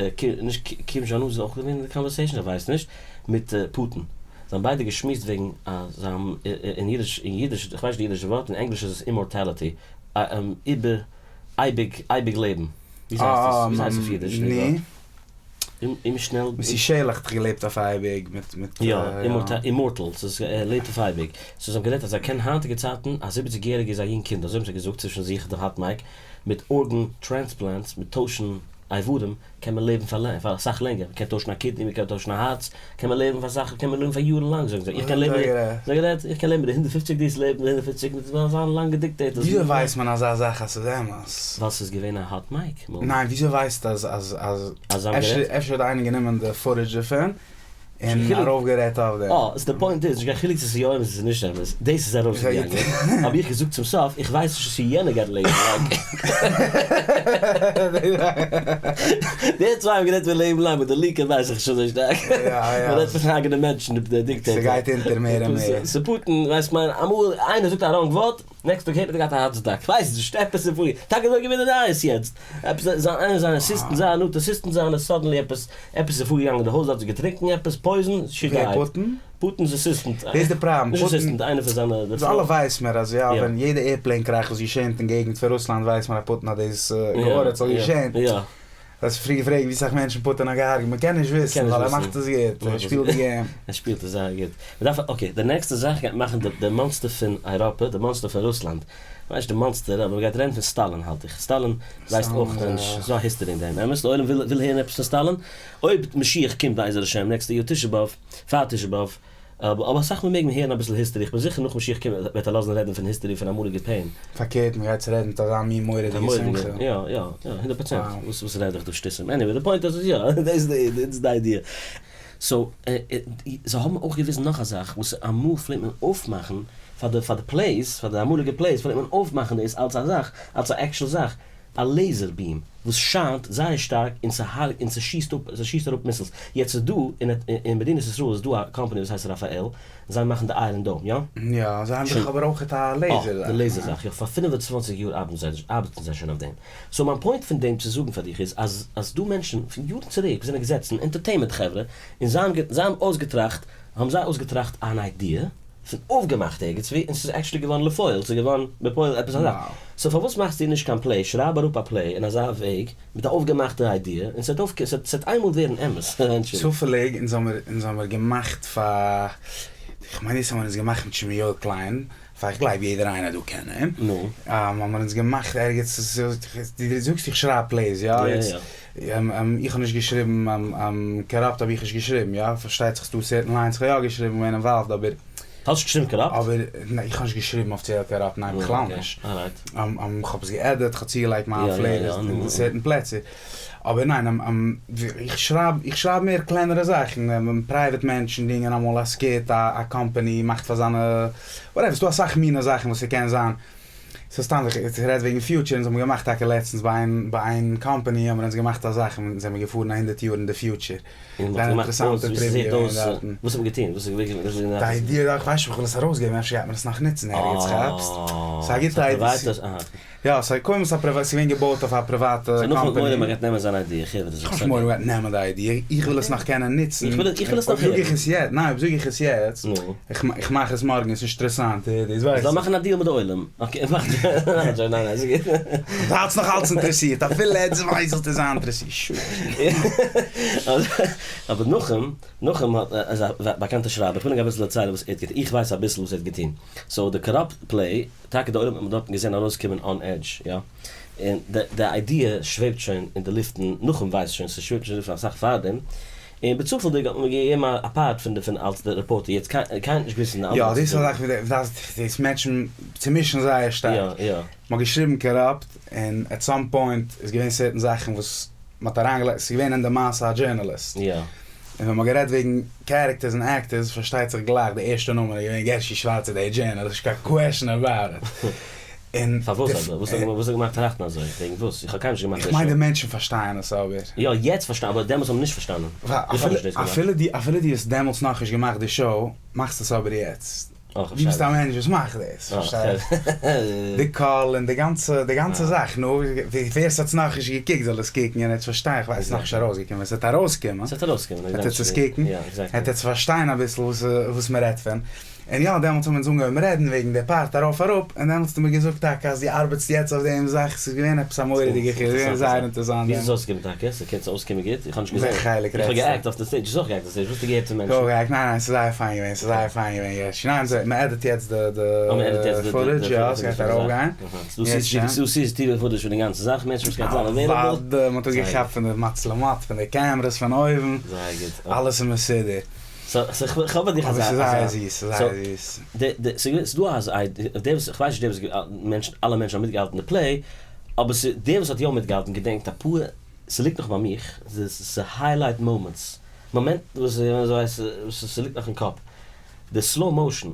נישט קים זשאנג אן איז אויך געווען אין די conversation? איך ווייס נישט, מיט פוטין. זיי האבן ביידע געשמועסט וועגן אז זיי האבן, אין אידיש, אין אידיש, איך ווייס נישט די אידישע ווארט, אין ענגליש איז עס immortality, איבער, אייביג, אייביג לעבן. וויאזוי הייסט עס? וויאזוי הייסט עס אויף אידיש די ווארט? אומשנעל. מתושלח האט געלעבט אויף אייביג מיט מיט. יא, immortal, ס'איז ער לעבט אויף אייביג. סאו זיי האבן גערעדט אז זיי קענען היינטיגע צייטן א זיבעציג יעריגע איז א יונג קינד, אזוי האבן זיי געזאגט צווישן זיך די hot mic, מיט organ transplants, מיט טוישן איברים, קען מען לעבן פאר פאר אסאך לענגער, מ'קען טוישן א kidney, מ'קען טוישן א הארץ, קען מען לעבן פאר אסאך, קען מען לעבן פאר יארן לאנג זאגן זיי, איך קען לעבן, זיי גערעדט, איך קען לעבן מיט די הונדערט פופציג דו וועסט לעבן מיט הונדערט פופציג, מיט זיין לאנגע dictators. וויאזוי ווייסט מען אזא זאך אז ס'איז אמת? ווייל ס'איז געווען א hot mic moment. ניין וויאזוי ווייסטו אז אז אז אפשר האט איינער גענומען די footage דערפון און ארויפגערעדט אויף דעם. אה, סאו די point איז, נישט קיין חילוק צו ס'איז יא אמת צו ס'איז נישט אמת, דאס איז ארויסגעגאנגען, האב איך געזאגט צום סוף, איך ווייס נישט צו יענער גייט לעבן לאנג. די צוויי האבן גערעדט פון לעבן לאנג, מיט די leaker ווייס איך נישט אזוי שטארק. מ'רעדט פון הרג'נען מענטשן, די dictator. ס'גייט אונטער מער און מער. סאו פוטין, ווייסט כ'מיין, אמאל איינער זאגט א wrong ווארט, next טאג הערט מען ער געהאט א heart attack, כ'ווייס נישט, עפעס איז פארגעגאנגען, טאקע אזוי געווען די נייעס יעצט, עפעס זיין איינער זיין assistant זיין נאנטע assistant זיינע suddenly עפעס עפעס איז פארגעגאנגען אין די הויז האט זי געטרינקן עפעס poison, she died. ווער פוטין? פוטין'ס assistant. דאס איז די פראבלעם, נישט assistant, איינער פון זיינע. אונז אלע ווייס מיר אז יא ווען יעדע airplane crash וואס געשענט אין געגנט פון רוסלאנד ווייסט מען אז פוטין האט דאס געארדערט ס'זאל געשען. האסט פריער געפרעגט ווי סאך מענטשן פוטין האט געהארגעט, מען קען נישט וויסן ווייל ער מאכט עס גוט, ער שפילט די game. ער שפילט עס זייער גוט. מען דארף okay, די נעקסטע זאך גייט מאכן די monster פון אייראפע, די monster פון רוסלאנד. כ'ווייס נישט די monster, אבער מען גייט רעדן פון סטאלין האלט איך. סטאלין ווייסט אויך נישט, ס'איז דא א history אין דעם. אמת? די עולם וויל הערן עפעס פון סטאלין? אויב משיח קומט בעזר השם נעקסטע יאר תשעה באב, פאר תשעה באב, אבער אסאך מאל מעג מען הערן אביסל history, איך בין זיכער נאך משיח קומט וועט ער לאזן רעדן פון history פון אמאליגע pain. פארקערט מען גייט צו רעדן מיט אזא מין מורא'דיגע שמחה. יא יא יא הונדערט פראצענט, וואס וואס רעד איך דא שטותים, anyway די point איז יא דאס איז די idea. so זיי האבן אויך געוויזן נאך א זאך וואס אמאל פלעגט מען אויפמאכן פאר די פאר די plays פאר די אמאליגע plays פלעגט מען אויפמאכן דאס אלץ א זאך אלץ א actual זאך. א laser beam וואס שיינט זייער שטארק און ס'הארגט און ס'שיסט אפ ס'שיסט אראפ missiles. יעצט איז דא אין אין מדינת ישראל איז דא א קאמפאני וואס הייסט Rafael זיי מאכן די Iron Dome יא? יא זיי האבן דאך אבער אויכעט א laser זאך. די laser זאך יא פאר 25 יאר ארבעטן זיי ארבעטן זיי שוין אויף דעם. so מיין point פון דעם צו זאגן פאר דיך איז אז אז דא מענטשן פון יארן צוריק וואס זענען געזעצן entertainment חברה און זיי האבן זיי האבן אויסגעטראכט האבן זיי אויסגעטראכט אן idea פון אויפגעמאכט ערגעץ ווי און ס'איז actually געווארן לפועל, ס'איז געווארן בפועל עפעס א זאך. so פארוואס מאכסטו נישט קיין play, שרייב אראפ א play אין אזא וועג מיט א אויפגעמאכטע idea און ס'וועט אויף ס'וועט איינמאל ווערן אמת eventually. צופעליג אונז האמיר אונז האמיר געמאכט פאר כ'מיין דאס האמיר אונז געמאכט מיט שמואל קליין פאר איך גלייב יעדער איינער דא קען אים. נו. האמיר אונז געמאכט ערגעץ דו זאגסט איך שרייב plays יא? יא יא. איך האב נישט געשריבן Corrupt האב איך נישט געשריבן יא פארשטייט זיך ס'דא certain lines כ'האב יא געשריבן געווען involved אבער. האסט נישט געשריבן Corrupt? אבער ניין איך האב נישט געשריבן אפיציעל Corrupt ניין בכלל נישט. כ'האב עס געעדיט כ'האב צוגעלייגט מיין flavors אין certain פלעצער אבער ניין איך שרייב איך שרייב מער קלענערע זאכן private מענטשן דינגען אמאל א skit א קאמפאני מאכט פאר זיינע whatever ס'דא אסאך מינע זאכן וואס ס'קען זיין. ס'איז סתם איך רעד וועגן future, אונז האבן געמאכט טאקע לעצטנס ביי איין ביי איין קאמפאני האבן אונז געמאכט א זאך און זעמיר געפארן א הונדערט יאר אין די future. און מ'האט געמאכט אויס ווי ס'זעט אויס, וואס האט מען געטון? וואס איז געווען די idea? איך ווייס נישט אויב איך וויל עס ארויסגעבן אפשר גייט מען עס נאך נוצן ערגעץ כאפסט? ס'איז א גוטע idea. יא ס'איז קודם ס'איז א פריוואט ס'איז געווען געבויט אויף א פריוואטע קאמפאני. סאו נאכן האט מורא מ'גייט נעמען זיין idea, איך הער וואס דו זאגסט. איך האב נישט מורא מ'גייט נעמען די idea, איך וויל עס נאך קענען נוצן. איך וויל עס נאך הערן. אויב זאג איך עס יעצט, ניין אויב זאג איך עס יעצט, איך מאך עס מארגן, עס איז נישט אינטערעסאנט, דאס ווייסטו. זאל מאכן א deal מיט די עולם. okay, מאך ניין ניין ס'איז גוט. דו האלטסט נאך אלץ אינטערעסירט, אפילו עטס ווייסט זאלסטו זיין אינטערעסירט. אבער נחום, נחום איז א באקאנטע שרייבער, איך וויל ענק אביסל דערציילן וואס ער האט געטון, איך ווייס אביסל וואס ער האט געטון. so די Corrupt play טאקע די עולם האט מען דארטן געזען ארויסקומען אן עדזש, יא. און די די idea שוועבט שוין אין די לופטן, נחום ווייסט שוין, ס'שוועבט שוין אין די לופטן אסאך פארדעם, און בצופעלדיג האט מען מיר געגעבן א part פון די פון אלס די reporter, יעצט קיינער האט נישט געוואוסט פון די אנדערע. יא, דאס איז א זאך וואס דארפסט דאס מענטשן צומישן זייער שטארק. יא יא. מ'האט געשריבן Corrupt, און at some point איז געווען certain זאכן וואס מ'האט אריינגעלייגט, ס'איז געווען אין די מעשה א journalist. יא. און ווען מ'האט גערעדט וועגן characters און actors פארשטייט זיך גלייך די ערשטע נאמען איז געווען גערשי שווארצער דער journalist, נישט קיין question about it. און פארוואס אבער? וואס האט געמאכט טראכטן אזוי? וועגן וואס? איך האב קיינמאל נישט געמאכט די איך מיין די מענטשן פארשטייען עס אבער. יא יעצט פארשטייען אבער דעמאלטס האבן נישט פארשטאנען. איך האב נישט דאס געמאכט. אפילו דו אפילו דו האסט דעמאלטס נאכנישט געמאכט די show מאכסט עס אבער יעצט. דו ביסט א מענטש וואס מאכט דאס, פארשטייסט? די קול און די גאנצע, די גאנצע זאך, נו, ווער ס'האט נאכנישט געקוקט זאל עס קוקן און עטס פארשטיין, איך ווייס ס'איז נאכנישט ארויסגעקומען, ווען ס'וועט ארויסקומען, וועט עטס עס קוקן, וועט עטס פארשטיין אביסל וואס מ'רעדט פון. און יא, דעמאלטס האבן אונז אנגעהויבן רעדן וועגן די part ארויף אראפ, און דעמאלטס האסטו מיר געזאגט טאקע אז דו ארבעטסט יעצט אויף דעם זאך, ס'איז געווען עפעס א מורא'דיגע חידוש, ס'איז געווען זייער אינטערעסאנט. ווי איז עס אויסגעקומען טאקע? ס'קען צו אויסקומען גוט? איך האב נישט געזען. וועלכע חלק איך האב רעדסטו? גע'act אויף די stage, דו האסט אויך גע'act אויף די stage, וואס האסטו געהערט פון מענטשן? איך האב גע'act, ניין ניין, ס'איז זייער פיין געווען, ס'איז זייער פיין געווען יעצט, ניין ס'איז, מ'עדיט יעצט די די footage, יא, ס'גייט ארויפגיין. ס'דא CCTV footage פון די גאנצע זאך, מענטשן וואס גייט זיין available. אוודאי, מ'האט עס געכאפט פון די מצלמות, פון די cameras פון אויבן, זייער גוט. אלעס איז מסודר. so כ'האב ביי דיך אבער ס'איז זייער זיס, ס'איז זייער זיס. ס'איז דא אז דער וואס, כ'ווייס נישט דער וואס מענטשן, אלע מענטשן האבן מיטגעהאלטן די play, אבער דער וואס האט יא מיטגעהאלטן געדענקט אפאר, ס'ליגט נאך ביי מיך, ס'איז highlight moments, מאמענטן וואס ס'ליגט נאך אין קאפ, די slow motion,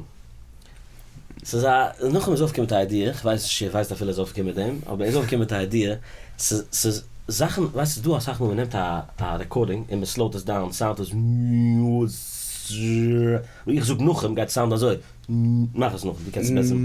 ס'איז א, נחום איז אויפגעקומען מיט א idea, כ'ווייס נישט צו ער ווייסט אפילו ער איז אויפגעקומען מיט דעם, אבער ער איז אויפגעקומען מיט א idea, ס'איז זאכן, ווייסט ס'איז דא אסאך מאל מ'נעמט א recording און מ'סלאוט עס down, ס'sound איז ווען איך זאג נחום גייט sound אזוי, מאך עס נחום, דו קענסט עס בעסער.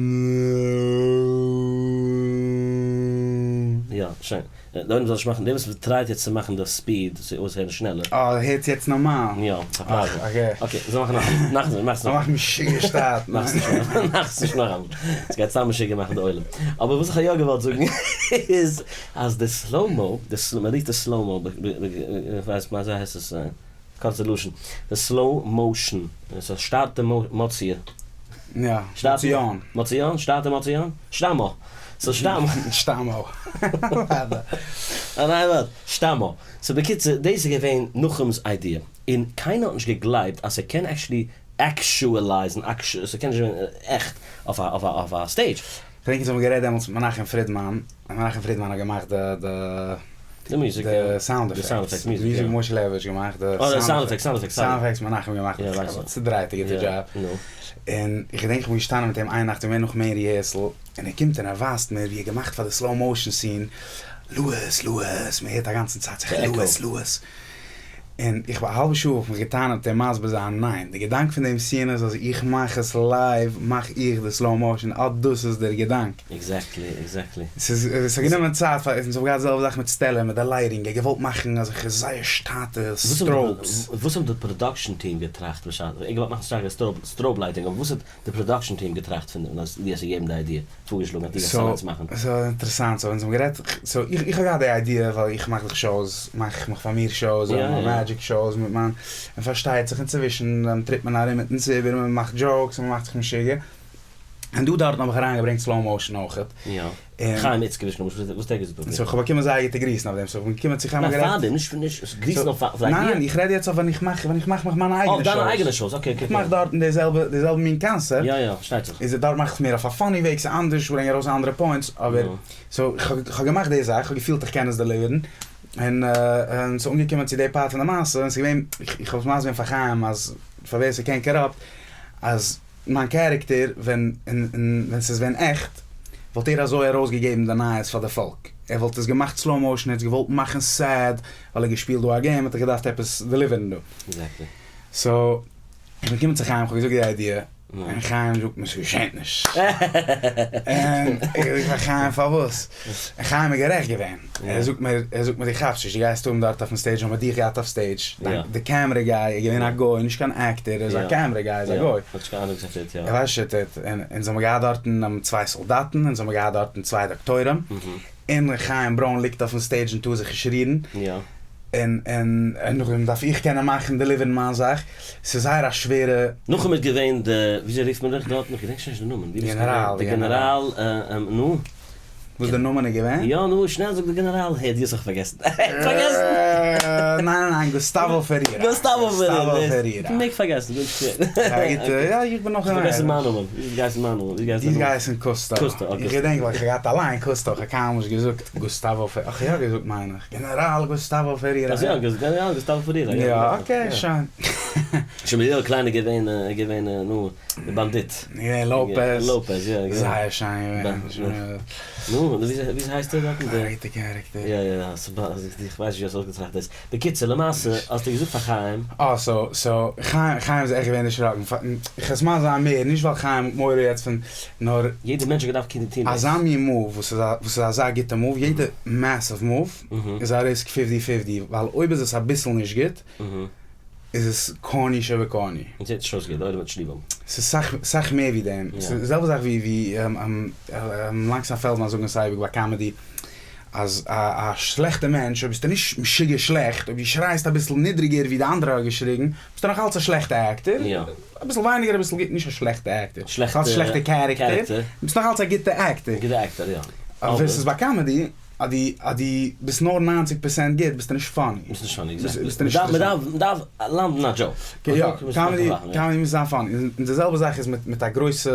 יא, שוין. די עולם זאל נישט מאכן, דער וואס טרייט יעצט צו מאכן די speed צו אויסהערן שנעלער. אה, הערט יעצט נארמאל? יא, ס'איז א פראבלעם. okay. okay, זאל מאכן נאכאמאל. נאכאמאל, מאכסט נאכאמאל. מאך משוגע שטאט. מאכסט נישט נאכאמאל. מאכסט נישט נאכאמאל. ס'גייט סתם משוגע מאכן די עולם. אבער וואס איך האב יא געוואלט זאגן איז, אז די slow-mo, די slow, מ'רופט עס slow-mo, איך ווייס אזוי הייסט עס. קורצע לשון, די slow motion, עס איז א שטאטע מאציע. יא, מאציאן. מאציאן? שטאטע מאציאן? שטאמא. ס'איז שטאמא. שטאמא. א נייע ווארט. שטאמא. so בקיצור, דאס איז געווען נחום'ס idea. און קיינער האט נישט געגלייבט אז ס'קען actually עקשועלייזן, ס'קען נישט ווערן עכט אויף א stage. כ'דענק אונז האבן גערעדט דעמאלטס מיט מנחם פרידמאן, און מנחם פרידמאן האט געמאכט די די די מוזיק, די sound effects, די מוזיק האט משה לעבאוויטש געמאכט, די sound effects, sound effects, sound effects מנחם געמאכט, צודרייט א גוטע דזשאב, און איך געדענק איך בין געשטאנען מיט אים איין נאכט, געווען נאך מעין rehearsal, און ער קומט און ער ווייזט מיר ווי ער האט געמאכט פאר די slow motion scene. לואיס, לואיס, מען הערט א גאנצן צייט זיך לואיס, לואיס. און איך האב א האלבע שעה האב איך מיך געטענה'ט מיט אים מסביר זיין, ניין, די געדאנק פון דעם סין איז אז איך מאך עס לייוו, מאך איך די סלאו מאושען, אט דאס איז דער געדאנק. עקזעקטלי, עקזעקטלי. ס'איז, עס האט גענומען צייט פאר, אונז האבן געהאט די זעלבע זאך מיט סטעלע, מיט די לייטינג, ער האט געוואלט מאכן אזעלכע זייער שטאטע סטראובס. וואס האבן די פראדאקשען טיעם געטראכט בשעת, ער האט געוואלט מאכן שטארקע סטראוב לייטינג, אבער וואס האט די פראדאקשען טיעם געטראכט פון דעם אז דו האסט געגעבן די איידיע, פארגעשלאגן אז דו גייסט אליינס מאכן? סאו אינטערעסאנט, סאו אונז האבן גערעדט, סאו איך איך האב געהאט די איידיע ווייל איך מאך דאך שאוס, מאך איך מיך פאר מיר שאוס, און מיין מעדזשיק שאוס מיט מיין, און פארשטייט זיך אינצווישן טריפט מען ארום מיטן ציבור און מען מאכט דזשאוקס און מען מאכט זיך משוגע, און דא דארטן האב איך אריינגעברענגט סלאו מאושען אויכעט. יא. חיים איצקאוויטש למשל, וואס האט ער געזאגט אויף דעם? סאו כ'האב באקומען זייער גוטע גריסן אויף דעם, סאו כ'בין געקומען צו חיים און גערעדט. ניין פארדעם, נישט נישט גריסן אויף די איידיע. ניין, איך רעד יעצט אויף ווען איך מאך ווען איך מאך מיך מיינע אייגענע שאוס. אויף דיינע אייגענע שאוס, אקעי אקעי. איך מאך דארטן די זעלבע די זעלבע מין קאנסעפט. יא יא, פארשטייט זיך. איז דארט מאך איך מער אויף א פאני וועג, ס'איז אנדערש, כ'ברענג ארויס אנדערע פוינטס, אבער סאו כ'האב געמאכט די זאך, כ'האב געפילט איך קען עס דעליווערן, און און ס'איז אנגעקומען צו די פארט פון די מעשה, און ס'איז געווען, איך האב עס מסביר געווען פאר חיים אז פאר ווער ס'קען קאראפט, אז. מיין קערעקטער ווען ווען ס'איז ווען עכט וואלט ער אזוי ארויסגעגעבן די נייעס פאר די פאלק, ער וואלט עס געמאכט סלאו מאושען, ער האט עס געוואלט מאכן סעד ווייל ער האט געשפילט דא א געים האט ער געדארפט עפעס דעליווערן דא. עקזעקטלי. סאו איך בין געקומען צו חיים כ'האב געזאגט די איידיע, און חיים זאגט מיר ס'געשענט נישט. און איך זאג פאר חיים פארוואס? און חיים איז גערעכט געווען. ער זאגט מיר, ער זאגט מיר דו כאפסט נישט, דו גייסט האבן דארט אויפן סטעידזש, האבן מיר דיך געהאט אויף סטעידזש, די קעמרע גיי איז געווען א גוי, נישט קיין עקטער, ער איז א קעמרע גיי, איז א גוי. ער ווייסט נישט וואס ער טוט, און אונז האבן געהאט דארטן צוויי סאלדאטן, אונז האבן געהאט דארטן צוויי דאקטוירים, און חיים ברוין ליגט אויפן סטעידזש און טאר זיך נישט רירן, און און נאכדעם דארף איך קענען מאכן דעליווערן מיין זאך, ס'איז זייער א שווערע. נחום איז געווען די, וויאזוי רופט מען דיך דארטן, איך געדענק שוין נישט די נאמען, גענעראל, די גענעראל, נו. וואס די נאמען איז געווען? יא נו, שנעל זאג די גענעראל, העי דו האסט זיך פארגעסן. פארגעסן! ניין ניין גוסטאווא פערירא. גוסטאווא פערירא. מעג פארגעסן, גארנישט שווער. א גוטע, יא איך בין נאך אין. פארגעסן מיין נאמען, ווי האט געהייסן מיין נאמען? ווי האט געהייסן קוסטא. קוסטא, אקעי. איך געדענק ווייל איך האב געהאט אליין קוסטא, איך האב קיינמאל נישט געזאגט גוסטאווא פערירא, אך יא געזאגט מיין איך, גענעראל גוסטאווא פערירא. אזוי יא, גענעראל גוסטאווא פערירא. יא אקעי שוין. שמעון קליין איז געווען, געווען נו. די באנדיט. געווען לאפעז. לאפעז יא. זייער שיין געווען. נו, וויאזוי הייסט ער דארטן? א גוטע קערעקטער. יא יא יא, איך ווייס נישט ווי האסט אויסגעטראכט דאס. בקיצור, למעשה האסטו געזאגט פאר חיים. אה, סאו, סאו, חיים, חיים איז עכט געווען דערשראקן. איך עס מסביר זיין מער, נישט ווייל חיים האט מורא יעצט פון, נאר. יעדער מענטש האט געדארפט קענען טון דאס. אזא מין מאוו, וואס איז א, וואס איז אזא גוטע מאוו, יעדע מעסיוו מאוו, איז א ריסק פיפטי פיפטי, ווייל אויב איז עס אביסל נישט גוט, איז עס קארני שבקארני. און ס'הערט נישט אויס גוט, די עולם וועט נישט ליב האבן. ס'איז סאך סאך מער ווי דעם. ס'איז די זעלבע זאך ווי ווי לאנגסאם פעלדמאן זאגן עס אייביג ביי קאמעדי, אז א א שלעכטע מענטש, אויב ביסטו נישט משוגע שלעכט, אויב דו שרייסט אביסל נידריגער ווי די אנדערע האט געשריגן, ביסטו נאך אלץ א שלעכטע עקטער. אביסל ווייניגער אביסל גוט, נישט א שלעכטע עקטער. שלעכטע קערעקטער. ביסט נאך אלץ א גוטע עקטער. גוטע עקטער, יא. אבער ס'איז ביי קאמעדי. אז דו אז דו ביסט נאר ניינציג פערסענט גוט ביסטו נישט פאני. ביסט נישט פאני עקזעקטלי. מ'דארף מ'דארף לאנדן א דזשאוק. יא, קאמעדי קאמעדי מוז זיין פאני. און די זעלבע זאך איז מיט מיט א גרויסע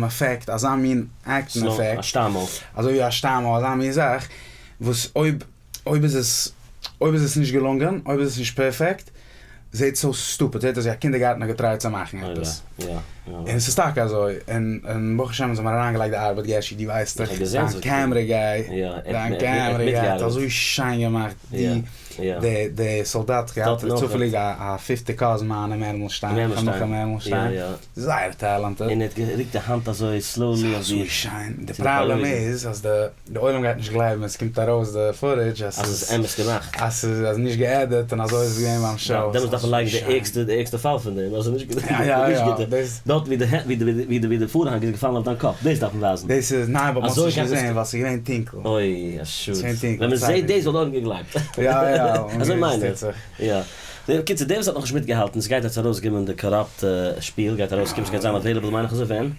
עפעקט, אזא מין עקטן עפעקט. א שטיימל. אזוי ווי א שטיימל, אזא מין זאך, וואס אויב אויב איז עס אויב איז עס נישט געלונגען, אויב איז עס נישט פערפעקט, זעהט סאו סטופיד, זעהט אויס ווי א קינדערגארטן האט געטרייט צו מאכן עפעס. און ס'איז טאקע אזוי, און און ברוך השם אונז האבן אריינגעלייגט די ארבעט, גערשי דו ווייסט דאך, דיין קעמרע גיי, דיין קעמרע גיי האט אזוי שיין געמאכט די די די סאלדאט, געהאט צופעליג א פיפטע קאזין מיינע מערמעלשטיין, חנוך מערמעלשטיין, זייער טעלענטעד. און ער האט גערוקט די האנט אזוי סלאולי אויף די. אזוי שיין, די פראבלעם איז אז די. די עולם גייט נישט גלייבן ווען ס'קומט ארויס די פוטעדזש אז ס'איז אמת געמאכט. אז ס'איז נישט געעדיט און אזוי איז עס געווען ביים שאו. דעמאלטס דארף מען לייגן די ערגסטע די ערגסטע פאל פון דעם אז ס'איז נישט גוט. דארט ווי די ווי די ווי די פארהאנג איז געפאלן אויף דיין קאפ דאס דארף מען ווייזן. דאס איז ניין באט מ'האט עס נישט געזען ווייל ס'איז געווען טונקל. אוי א שאד. ווען מ'זעט דאס וואלט די עולם געגלייבט. יא יא. אזוי מיין איך. יא. בקיצור דער וואס האט נאכנישט מיטגעהאלטן ס'גייט יעצט ארויסקומען די קאראפט שפיל גייט ארויסקומען ס'גייט זיין אוועילעבל מיין איך אזוי ווען?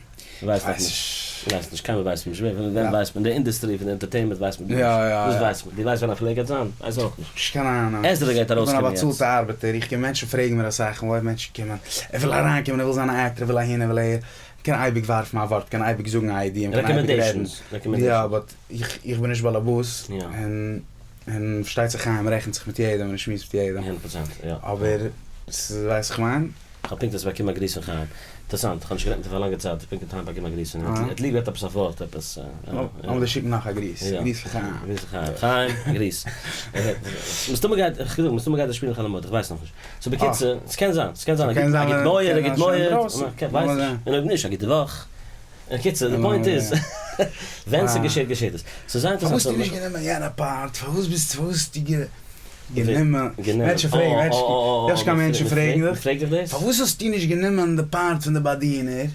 ווייסט נאך נישט. ווייסט נישט, קיינמאל ווייסט מען נישט. ווען ווען ווייסט מען? די אינדוסטרי פון די ענטערטעינמענט ווייסט מען גארנישט. וואס ווייסט מען? דו ווייסט ווען א פלעי גייט זיין? ווייס אויך נישט. נישט קיין אהנונג. עזרא גייט ארויסקומען יעצט. איך בין א באצאלטע ארבעטער, איך קום מענטשן פרעגן מיר אסאך און וואו מענטשן קומען, ער וויל אריינקומען, ער וויל זיין א עקטער, ער וויל אהין ער וויל אהער. מ'קען אייביג ווארפן א ווארט, מ'קען אייביג זאגן א איידיע, מ'קען אייביג רעדן. יא, באט איך איך בין נישט באלעבאס, און און פארשטייט זיך חיים רעכנט זיך מיט יעדעם און שמועסט מיט יעדעם. הונדערט פראצענט, יא. אבער ס'איז ווייסט וואס איך מיין? כ'האב פונקט יעצט באקומען א גריס פון חיים. אינטערעסאנט, כ'האב נישט גערעדט מיט אים פאר א לאנגע צייט, פונקט האט חיים באקומען א גריס פון אים. ער האט ליב געהאט עפעס א ווארט, עפעס. לאמיר דיר שיקן נאך א גריס. גריס פון חיים. גריס פון חיים. חיים, א גריס. מסתמא גייט, כ'האב געזאגט, מסתמא גייט ער שפילן חול המועד, איך ווייס נאכנישט. סאו בקיצור, ס'קען זיין, ס'קען זיין א גוט מועד, א גוט מועד, כ'ווייס נישט. און אויב נישט, א גוטע וואך. בקיצור, די פוינט איז, ווען ס'געשעט געשעט עס. ס'איז זייער אינטערעסאנט. פארוואס האסטו נישט גענומען יענע פארט? פארוואס ביסטו, פארוואס האסטו גענומען, מענטשן פרעגן, מענטשן, יא קיין מענטשן פרעגן דיך, פארוואס האסטו נישט גענומען די פארט פון די באדינער?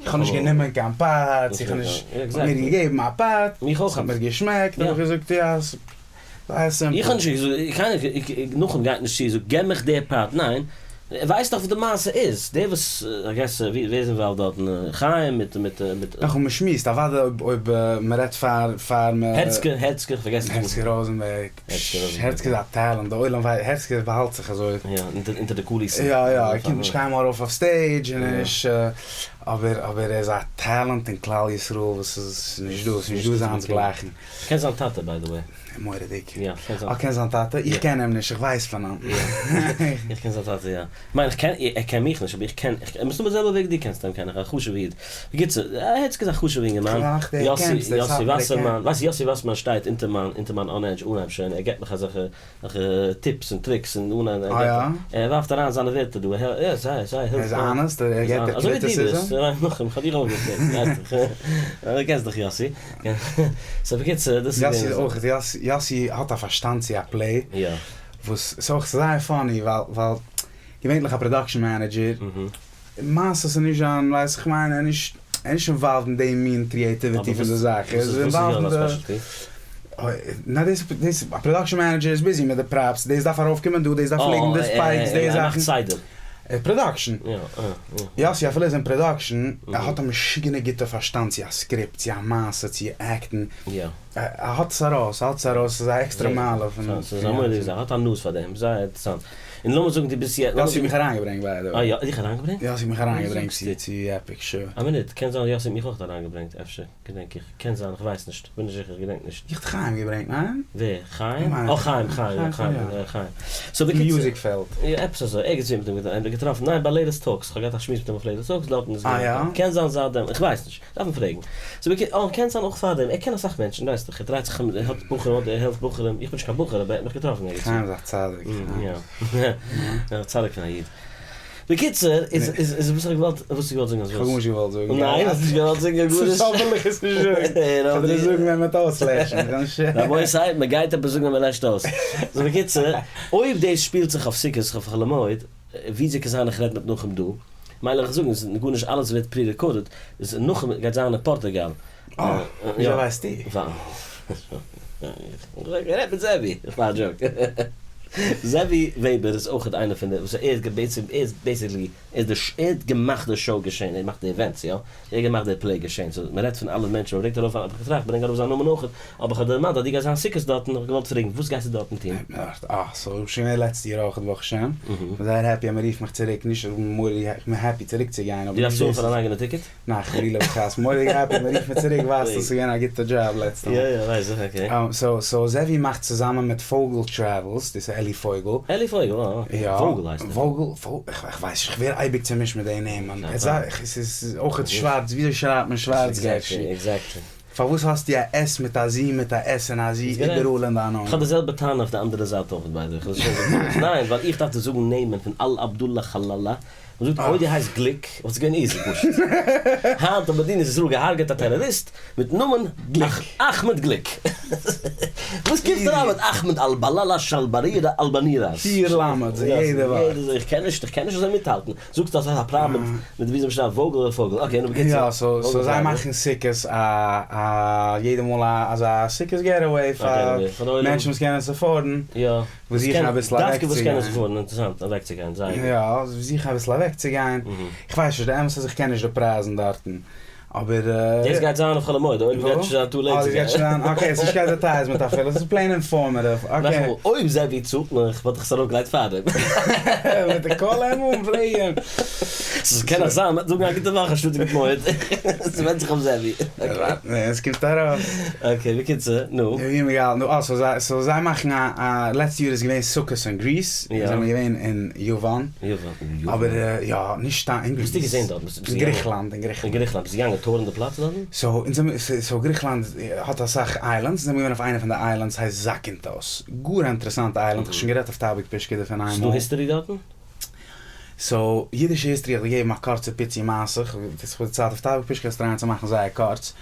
איך האב נישט גענומען קיין פארט, איך האב נישט, מ'האט מיר געגעבן א פארט, ס'האט מיר געשמעקט, האב איך געזאגט יא. זייער סימפל. איך האב נישט געזאגט, קיינער, נחום גייט נישט צו זאגט געב מיך די פארט, ניין, ער ווייסט דאך וואס די מעשה איז, דער וואס, איי געס, ווער איז אינוואלווד דארטן, חיים מיט מיט מיט. נחום מען שמועסט, אוודאי אויב אויב מען רעדט פאר פאר מ. הערצקע, הערצקע, איך פארגעס. הערצקע ראזענבערג, הערצקע איז א טעלענט, די עולם ווייסט, הערצקע באהאלט זיך אזוי. יא, אונטער די קוליסן. יא יא, ער קומט נישט קיינמאל ארויף אויף סטעידזש און ער איז, אבער אבער ער איז א טעלענט אין כלל ישראל וואס איז נישט דא, ס'איז נישט דא זיינס גלייכן. כ'קען זיין טאטע ביי די וועי. מורא'דיג. יא, כ'קען זיין. אה, קענסט זיין טאטע? איך קען אים נישט, איך ווייס פון אים. איך קען זיין טאטע יא. כ'מיין איך קען, ער קען מיך נישט אבער איך קען, מסתמא די זעלבע וועג דו קענסט אים קען איך, א חשוב'ע איד. בקיצור, הערצקע איז א חשוב'ע אינגערמאן, יאסי, יאסי וואסערמאן, ווייסט יאסי וואסערמאן שטייט אונטער מיין, אונטער מיין אן עדזש אנהייב שוין, ער געבט מיך אזעלכע, אזעלכע טיפס און טריקס און אן ער געבט, ער ווארפט אריין זיינע ווערטער דא, ער יא זייער זייער הילפפול. ער איז אנעסט? ער געבט דיר קריטיסיזם? נחום, כ'האב דיך אויך געפרעגט, ווייסט דאך, דו קענסט דאך יאסי. סאו בקיצור, דאס איז יאסי איז אויך, יאסי האט א פארשטאנד צו א פלעי, וואס ס'איז אויך זייער פאני, ווייל ווייל געווענליך א פראדאקשען מענעדזשער, מעשה ס'איז נישט זיין, ווייסט איך מיין, ער איז נישט ער איז נישט אינוואלווד אין די מין קריעטיוויטי פון די זאך, ער איז אינוואלווד אין די. נאר דאס דאס א פראדאקשען מענעדזשער איז ביזי מיט די פראפס, דאס דארף ארויפקומען דא, דאס דארף ליגן, די ספייקס, די זאכן. פראדאקשען. יאסי אפילו ער איז אין פראדאקשען, ער האט א משוגענע גוטע פארשטאנד צו א סקריפט, צו א מעשה, צו עקטן. ער האט עס ארויס, ער האט עס ארויס, ס'איז א עקסטערע מעלה פון. ס'איז א מורא'דיגע זאך, ער האט א נאז פאר דעם, זייער אינטערעסאנט. און לאמיר זאגן דו ביסט יעצט. יאסי האט מיך אריינגעברענגט ביי די וועי. אה יא, דיך אריינגעברענגט? יאסי האט מיך אריינגעברענגט צו צו עפיק שור. א מינוט, קען זיין יאסי האט מיך אויך אריינגעברענגט, אפשר, געדענק איך, קען זיין, איך ווייס נישט, כ'בין נישט זיכער, כ'געדענק נישט. דיך האט חיים געברענגט, ניין? ווער? חיים? אה חיים, חיים, יא חיים, יא חיים. סאו בקיצור. מיוזיק פעלד. יא עפעס אזוי, ערגעץ ווי מיט אים געטראפן, ניין ביי לעיטעסט טאלקס, כ'האב געהאט א שמועס מיט אים אויף לעיטעסט טאלקס, דארטן איז געווען, קען זיין זייט דעם, כ'ווייס נישט. דארף מען פרעגן. סאו בקיצור, אה, קען זיין אויך פארדעם, ער קען אסאך מענטשן, ווייסט דאך, ער דרייט זיך, ער האט בחורים, ער העלפט בחורים, איך בין נישט קיין בחור אבער ער האט מיך געטראפן ערגעץ. חיים איז א צדיק. יא. א צדיק פון א איד. בקיצור, איז איז איז וואס האב איך געוואלט, וואס האסטו געוואלט זאגן אז וואס? כ'האב גארנישט געוואלט זאגן. ניין, האסט נישט געוואלט זאגן גארנישט. צום סוף וויל איך עס נישט זאגן. כ'וועל דיר עס זאגן ווען מ'וועט אויסלעשן. רבותי, מ'גייט עפעס זאגן ווען מ'לעשט אויס. סאו בקיצור, אויב דאס שפילט זיך אויף סוכות אויף חול המועד, וויאזוי קען זיין איך רעד מיט נחום דא? מילא איך זאג עס איז גארנישט אלעס ווערט פרי רעקארדעד, איז נחום גייט זיין אין פארטוגאל. אה, וויאזוי ווייסטו? איך רעד מיט זעבי, איך מאך א דזשאוק. זעבי וועבער איז אויכעט איינער פון די וואס ער איז בעצם ער איז בעסיקלי ער איז די ער האט געמאכט די שאו געשען, ער מאכט די איווענטס יא? ער האט געמאכט די פלעי געשען, סאו מען רעדט פון אלע מענטשן, מען ברענגט ארויף האב איך געטראכט ברענג ארויף זיין נאמען אויכעט, אבער איך האב דערמאנט אז דו גייסט זיין סוכות דארטן, האב איך געוואלט פרעגן וואס גייסטו דארטן טון? אה, סאו איך בין שוין געווען לעצטע יאר אויכעט ברוך השם, כ'בין זייער העפי אז מען רופט מיך צוריק, נישט אז מורא'דיג איך בין העפי צוריק צו גיין, אבער נישט דאס איז. דו דארפסט צאלן פאר דיין אייגענע טיקעט? ניין חלילה וחס, מורא'דיג העפי אז מען רופט מיר צוריק ווייזט אז ס'איז געווען א גוטע דזשאב לעצטע מאל. יא יא ווייס איך, אקעי. סאו סאו זעווי מאכט צוזאמען מיט פויגל טרעוולס, דאס איז אלי פויגל. אלי פויגל, אה אקעי, פויגל הייסט ער. וואגל, איך ווייס נישט, איך ווער אייביג צומישט מיט די נעמען, עס איז אויכעט שווארץ, וויאזוי שרייבט מען שווארץ גערשי? עקזעקטלי. פארוואס האסטו א עס מיט א זי מיט א עס און א זי איבעראל אין דיין נאמען? כ'האב די זעלבע טענה אויף די אנדערע זייט אויכעט ביי די וועי. ניין, ווייל איך דארף דיר זאגן נעמען פון אל אבדולא חלאלא, מען זאגט אויב דו הייסט גליק וואלט עס געווען איזי פשוט. היינט האט מדינת ישראל געהארגעט א טעראריסט מיטן נאמען אחמד גליק. וואס קומסטו אריין מיט אחמד אל באלאלא שאלבארירא אלבאניראז? פיר למד'ס אין יעדע ווארט. איך קען נישט, איך קען נישט אזוי מיטהאלטן. זאגסט אז האסט א פראבלעם מיט וויאזוי מ'שרייבט וואגל אדער פאגל. אקעי נו בקיצור. יא סאו זיי מאכן סוכות א א יעדע מאל א אזא סוכות געטעוועי פאר מענטשן וואס קענען עס עפארדן. יא. וואס זוכן אביסל אוועקצוגיין. דווקא וואס קענען עס עפארדן, אינטערעסאנט, אוועקצוגיין, זייער גוט. יא, זוכן אביסל אוועקצוגיין. איך ווייס נישט, די אמת איז איך קען נישט די פרייזן דארטן, אבער. דאס גייט זיין אויף חול המועד, אויב גייט נישט זיין טו לעיט צו גיין. אה, דאס גייט שוין זיין, אקעי, ס'נישט קיין אדווערטייזמענט אפילו, ס'איז פלעין אינפארמעטיוו, אקעי. נאכאמאל, אויב זעווי צאלט מיך, וואלט איך עס ארויפגעלייגט פארדעם. מיט די קול אים אנפרעגן. ס'קען נאך זיין מ'וועט זאגן א גוטע וואך אנשטאט גוט מועד. ס'ווענדט זיך אויף זעבי. עס קומט ארויס. אקעי בקיצור, נו. ווי האבן מיר געהאלטן דא? אה סאו זיי סאו זיי מאכן א א לעצטע יאר איז געווען סוכות אין גריס, און זעמיר געווען אין יוון. יוון. אבער יא, נישט סתם אין גריס. האסטו געזען דארט? אין גריכלאנד, אין גריכלאנד. אין גריכלאנד, ביסטו געגאנגען טורן די פלאץ דארטן? סאו אונז זעמיר סאו גריכלאנד האט אסאך איילענדס, אונז זעמיר געווען אויף איינע פון די איילענדס הייסט זאקינטאס, גאר א אינטערעסאנטע איילענד, כ'האב שוין גערעדט אויף טאביק פישקע דערפון איינמאל. ס'דא היסטערי דארטן? סאו, אידישע היסטערי איך וועל געבן א קורצע פיצי מעשה, כ'האב די צייט אויף טאביק פישקע עס טרייען צו מאכן זייער קורץ.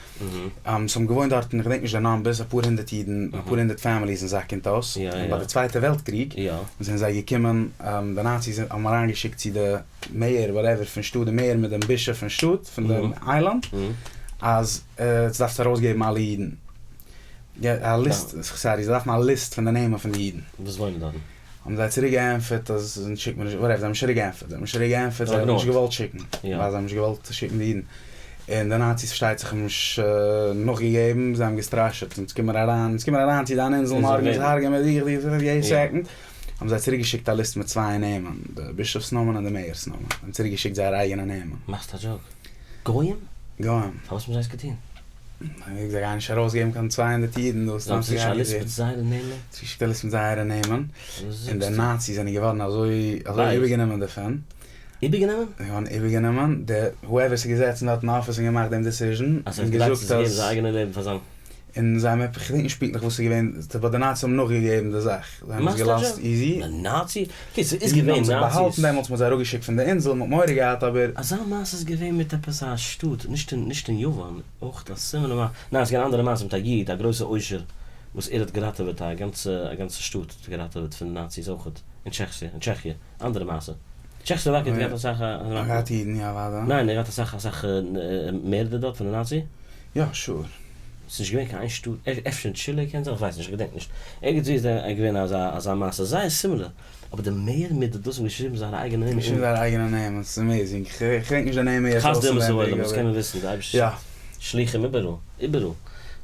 ס'האבן געוואוינט דארטן, איך געדענק נישט די נאמבערס, אפאר הונדערט אידן, אפאר הונדערט פעמיליס אין זאקינטאס, און ביי די צווייטע וועלט קריג זענען זיי געקומען, די נאציס האבן אריינגעשיקט צו די מעיאר וואטעווער פון שטאט, די מעיאר מיט דעם בישאף פון שטאט, פון דעם איילענד, אז עטס דארפטס ארויסגעבן אלע אידן, א ליסט, סארי, זיי דארפן א ליסט פון די נעמען פון די אידן. וואס וואוינען דארטן. האבן זיי צוריק געענטפערט אז אונז שיקט מען נישט, וואטעווער, זיי האבן נישט צוריק געענטפערט, זיי האבן נישט צוריק געענטפערט, זיי האבן נישט געוואלט שיקן, ווייל זיי האבן נישט געוואלט שיקן די אידן, און די נאציס פארשטייט זיך האבן נישט נאכגעגעבן, זיי האבן געסטראשעט, אונז קומען אריין, אונז קומען אריין צו דיין אינזל מארגן, אונז הרג'ען מיר דיך, דיך, דיך, יעדע סעקאנד, האבן זיי צוריק געשיקט א ליסט מיט צוויי נעמען, די בישאפ'ס נאמען און די מעיאר'ס נאמען, זיי האבן צוריק געשיקט זייער אייגענע נעמען. מאכסט א דזשאוק? גוים? גוים. פארוואס האבן זיי עס געטון? זיי גייען נישט ארויסגעבן קיין 200 אידן דא סתם צו געהארגעט ווערן. זיי האבן צוגעשיקט א ליסט מיט זייערע נעמען. און די נאציס זענען געווארן אזוי אזוי איבערגענומען דערפון. איבערגענומען? זיי געווארן איבערגענומען. די הועווער ס'איז געזעצן דארט אין אפיס און געמאכט דעם דיסיזשן. אז ער האט געלייגט צו געבן זיין אייגענע לעבן פאר זיין. און זיי האבן, כ'געדענק נישט פונקטליך וואס ס'איז געווען, אבער די נאציס האבן נאכגעגעבן די זאך. זיי האבן עס געלאזט איזי. די נאצי? אקעי ס'איז געווען נאציס. זיי האבן זיך באהאלטן דעמאלטס, מ'האט זיי אראפגעשיקט פון די אינזל, מ'האט מורא געהאט אבער. אזא מעשה איז געווען מיט עפעס א שטאט, נישט אין נישט אין יוון, אויך א סימילער מעשה, ניין ס'איז געווען א אנדערע מעשה מיט א איד א גרויסע עושר וואס ער האט געראטעוועט א גאנצע א גאנצע שטאט האט ער געראטעוועט פון די נאציס אויכעט, אין טשעכסיע אין טשעכיע, אנדערע מעשה. טשעכסלאוואקיע האט געהאט אסאך א. געהאט אידן יא אוודאי. ניין ער האט געהאט אסאך אסאך מערדער דארט פון די נאצי. יא שור. ס'איז נישט געווען קיין איין שטאט, אפשר אין טשילע קען זיין, כ'ווייס נישט, כ'געדענק נישט. ערגעץ וואו איז געווען אזא אזא מעשה, זייער סימילער, אבער די מעיאר מיט די דאס האבן געשריבן זייערע אייגענע נעמען. געשריבן זייערע אייגענע נעמען, ס'איז עמעזינג, כ'געדענק נישט די נעמען יעצט חסדי אומות העולם, וואס קען מען וויסן, די אייבערשטער שיקט שלוחים איבעראל, איבעראל.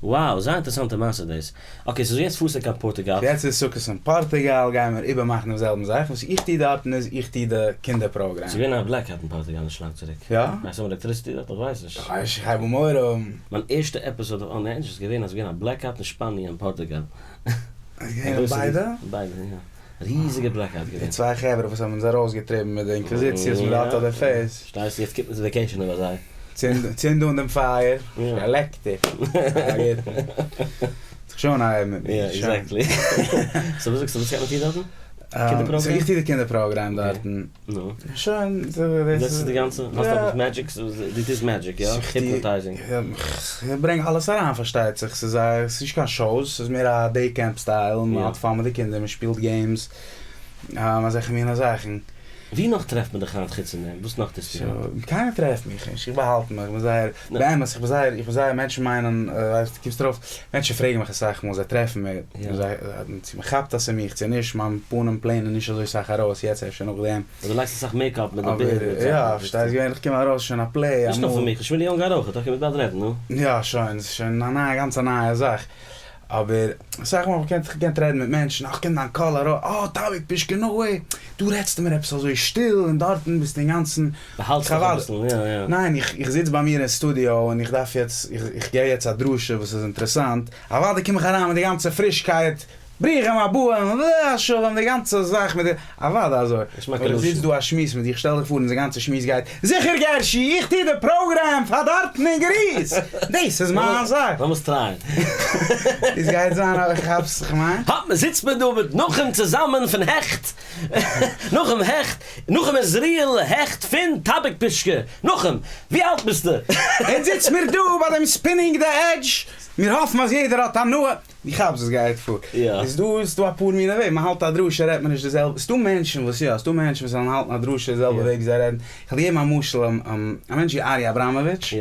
Wow, זייער אינטערעסאנטע מעשה דאס. אקעי, סאו יעצט פארסטו קיין פארטוגאל. יעצט איז סוכות אין פארטוגאל, גייען מיר איבערמאכן דעם זעלבן זאך, וואס איך טו דארטן איז, איך טו די קינדער פראגראם. ס'איז געווען א בלעקאוט אין פארטוגאל נישט לאנג צוריק. יא? גייסט האבן עלעקטריסיטי דארט? איך ווייס נישט. איך ווייס נישט, איך הייב אן מורא האבן. מיין ערשטע עפיסאד אויף אן עדזש איז געווען אז ס'איז געווען א בלעקאוט אין שפאניע און פארטוגאל. איז געווען אין ביידע? ביידע, יא. ריזיגע בלעקאוט געווען. די צוויי חברה וואס האבן אונז ארויסגעטריבן מיט די אינקוויזיציעס מיט די אוטא דע פעס. פארשטייסט? יעצט קומט מען צו וועקעישאנען ביי זיי. צינד אן דעם פייער, עלעקטער. א גוטן. זיך שוין אנהייבן מיט מיר. יא, עקזעקטלי. סאו וואס זאגסטו, וואס גייט מען טון דארטן? קינדער פראגראם? סאו איך טו די קינדער פראגראם דארטן. נו. שוין. דאס איז די גאנצע? האסט עפעס מעדזשיק? דו טוסט מעדזשיק, יא? היפנאטייזינג. איך ברענג אלעס אריין פארשטייט זיך. ס'איז א, ס'איז נישט קיין שאוס, ס'איז מער א דעי קעמפ סטייל, מ'האט פאן מיט די קינדער, מ'שפילט געימס, אזעלכע מינע זאכן. ווי נאך טרעפט מען דיך היינט חוץ פון דעם? וואס נאך טוסטו היינט? קיינער טרעפט מיך נישט, איך באהאלט מיך, איך בין זייער, באמת, איך בין זייער, איך בין זייער, מענטשן מיינען, ווייסט, דו קומסט ארויף, מענטשן פרעגן מיך אסאך מאל, זיי טרעפן מיר, זיי, צו מען כאפט אז ס'איז מיך צו נישט, מיין פנים פלעין איז נישט אזוי סאך ארויס, יעצט אפשר נאכדעם. אבער דו לייגסט אסאך מעיקאפ מיט די בערד מיט זאכן. יא, פארשטייסט, געווענליך קום ארויס שוין א פלעי, אמאל. נישט נאר פון מיך, שמואלי אונגאר אויך, אקעי מ'וועט באלד רעדן, נו. יא, שוין, ס'איז שוין א נייע, גאנץ א נייע זאך. אבער אסאך מאל האב איך געקענט רעדן מיט מענטשן, אה כ'קען דיין קול ארויס, אה טאביק פישקע נאו וועי, דא רעדסטו מיר עפעס אזוי שטיל און דארטן ביסטו אינגאנצן, באהאלטסט דיך אביסל, יא יא. ניין, איך זיץ ביי מיר אין סטודיאו און איך דארף יעצט, איך גיב יעצט א דרשה וואס איז אינטערעסאנט, אוודאי קום איך אריין מיט די גאנצע פרישקייט, ברוכים הבאים, והשבים, די גאנצע זאך מיט די, אוודאי אזוי, אבער איך זיץ דא א שמועס מיט דיך, שטעל דיך פאר אונזער גאנצע שמועס גייט, זיכער גערשי, איך טו די פראגרעם פאר דארטן אין גריס, דאס איז מיין זאך. לאמיר עס טרייען. דאס גייט זיין א, כאפסט וואס איך מיין? האט מען זיצט מען דא מיט נחום צוזאמען פון העכט, נחום העכט, נחום עזריאל העכט פון טאביק פישקע, נחום, ווי אלט ביסטו? אונז זיץ מיר דא ביי דעם ספינינג די עדזש, מיר האפן אז יעדער האט הנאה. דו כאפסט וואס גייט פאר? איז דא איז דא אפאר מיני וועגן, מען האלט א דרשה רעדט מען נישט די זעלבע, ס'דא מענטשן וואס יא, ס'דא מענטשן וואס וועלן האלטן א דרשה די זעלבע וועג ווי זיי רעדן, כ'וועל דיר געבן א משל, א מענטש ווי ארי אבראמאוויטש,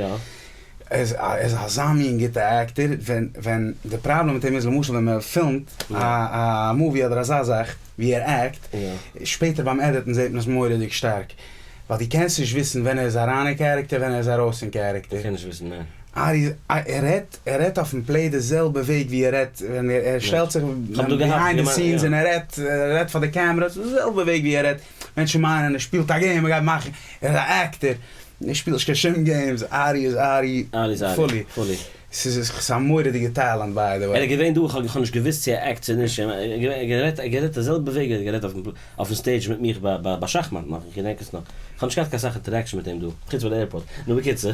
איז איז אזא מין גוטע עקטער, ווען ווען די פראבלעם מיט אים איז למשל ווען מען פילמט א מאווי אדער אזא זאך ווי ער עקט, שפעטער ביים עדיטן זעט מען עס מורא'דיג שטארק, ווייל דו קענסט נישט וויסן ווען ער איז אריין אין קערעקטער ווען ער איז ארויס פון קערעקטער. מ'קען נישט וויסן, ניין. ארי, ער רעדט, ער רעדט אויפן פלעי די זעלבע וועג ווי ער רעדט ווען ער שטעלט זיך ביהיינד די סינס און ער רעדט, ער רעדט פאר די קעמרע, די זעלבע וועג ווי ער רעדט. מענטשן מיינען ער שפילט א game, ער גייט מאכן, ער איז א actor, ער שפילט נישט קיין שום games, ארי איז ארי fully. ס'איז א מורא'דיגע talent by the way. ער איז געווען דא, איך האב נישט געוואוסט צו ער act צו נישט, ער האט גערעדט די זעלבע וועג ווי ער האט גערעדט אויפן stage מיט מיך ביי שאכמאט נאך, איך געדענק עס נאך, איך האב נישט געהאט קיין סאך interaction מיט אים דא, חוץ ביי די airport, נו בקיצור.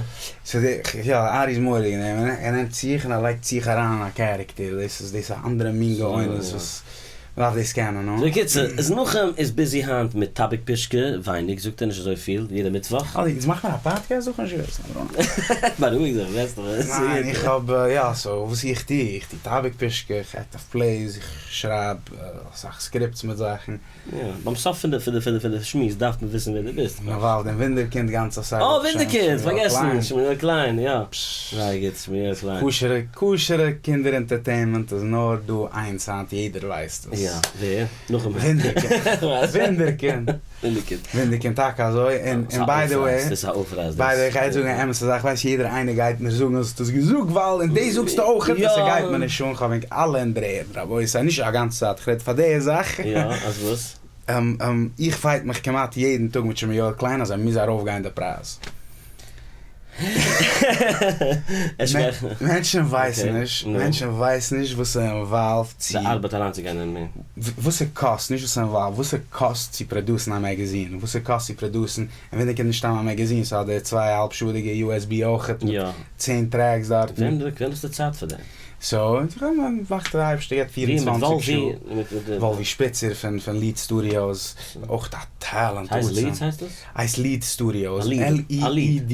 יא, ארי איז מורא'דיג אין דעם, ער נעמט זיך און ער לייגט זיך אריין אין א character, דאס איז דאס א אנדערע מין גאונות וואס מ'דארף דאס קענען, נו. בקיצור, איז נחום איז busy היינט מיט טאביק פישקע, ווייניג זאגט ער נישט אזוי פיל, יעדע מיטוואך. אוי, יעצט מאכט מען א פאדקעסט? זאך נישט געוואוסט, אברהם. בארואיג זיך, וועסט דאך. ניין, איך האב, יא, so וואס איך טו, איך טו טאביק פישקע, איך act אויף plays, איך שרייב אסאך scripts מיט זאכן. יא, ביים סוף פון די פון די פון די שמועס דארף מען וויסן ווער דו ביסט. מ'וואלט דעם ווינדערקינד גאנץ אסאך. אה, ווינדערקינד! פארגעסן! שמואל קליין, יא. זייער גוט, שמואל קליין. כשר'ע כשר'ע קינדער entertainment איז נאר דא איינס היינט, יעדער ווייסט עס. יא, ווער? נחום. ווינדערקינד. ווינדערקינד. ווינדערקינד. ווינדערקינד, טאקע אזוי, און און by the way. דאס איז א אויפרייס דאס. by the way, איך גיי יעצט זאגן א אמת'ע זאך, כ'ווייס יעדער איינער גייט מיר זאגן האסט עס געזאגט ווייל, און דאס זאגסטו אויכעט, און ס'גייט מיר נישט אן, כ'האב ענק אלע אין דר'ערד רבותי, נישט א גאנצע צייט, כ'רעד פאר די זאך. יא, אז וואס? איך fight מיך כמעט יעדן טאג מיט שמואל קליין אז ער מוז ארויפגיין די פרייז. מענטשן ווייסן נישט, מענטשן ווייסן נישט וואס ס'אינוואלווד צו. די ארבעט אריינצוגיין אין מ. וואס ס'קאסט, נישט וואס ס'אינוואלווד, וואס ס'קאסט צו produce ן א magazine, וואס ס'קאסט צו produce ן, און ווען נישט סתם א magazine, ס'האט די צוויי אהאלב שעה'דיגע USB אויכעט מיט 10 tracks דארטן. ווען האסטו צייט פאר דעם? so, וואכט דער אייבערשטער געבט 24 שעה. וואלווי שפיצער פון Lead Studios, אויך א talent. הייסט Leads הייסט דאס? הייסט Lead Studios, L-E-E-D.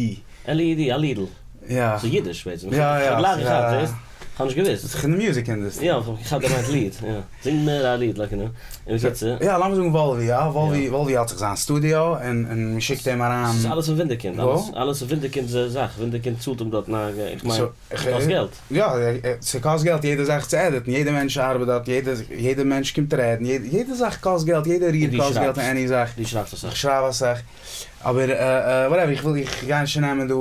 L-E-E-D, א לידל. יא. ס'איז אידיש בעצם. יא יא. כ'האב גלייך געכאפט, זעסט? כ'האב נישט געוואוסט. ס'איז אין די music industry. יא, כ'האב געכאפט דער מיינט ליד, יא. זינג מיר א ליד, like, נו. און בקיצור. יא, לאמיר זאגן וואלווי, יא. וואלווי, וואלווי האט זיך זיין סטודיאו, און און מ'שיקט אים אריין. ס'איז אלעס פון ווינדערקינד, אלעס. אלעס איז ווינדערקינד'ס זאך. ווינדערקינד צאלט אים דארט, ניין, איך מיין, ס'קאסט געלט. יא, ס'קאסט געלט יעדע זאך צו edit ן, יעדע מענטש ארבעט דארט, יעדע יעדע מענטש קומט רעדן, יעדע זאך קאסט געלט, יעדע ריר קאסט געלט אין any זאך. דו שרייבסט אסאך. איך שרייב אסאך. אבער whatever, איך וויל, איך גיי נישט נעמען דא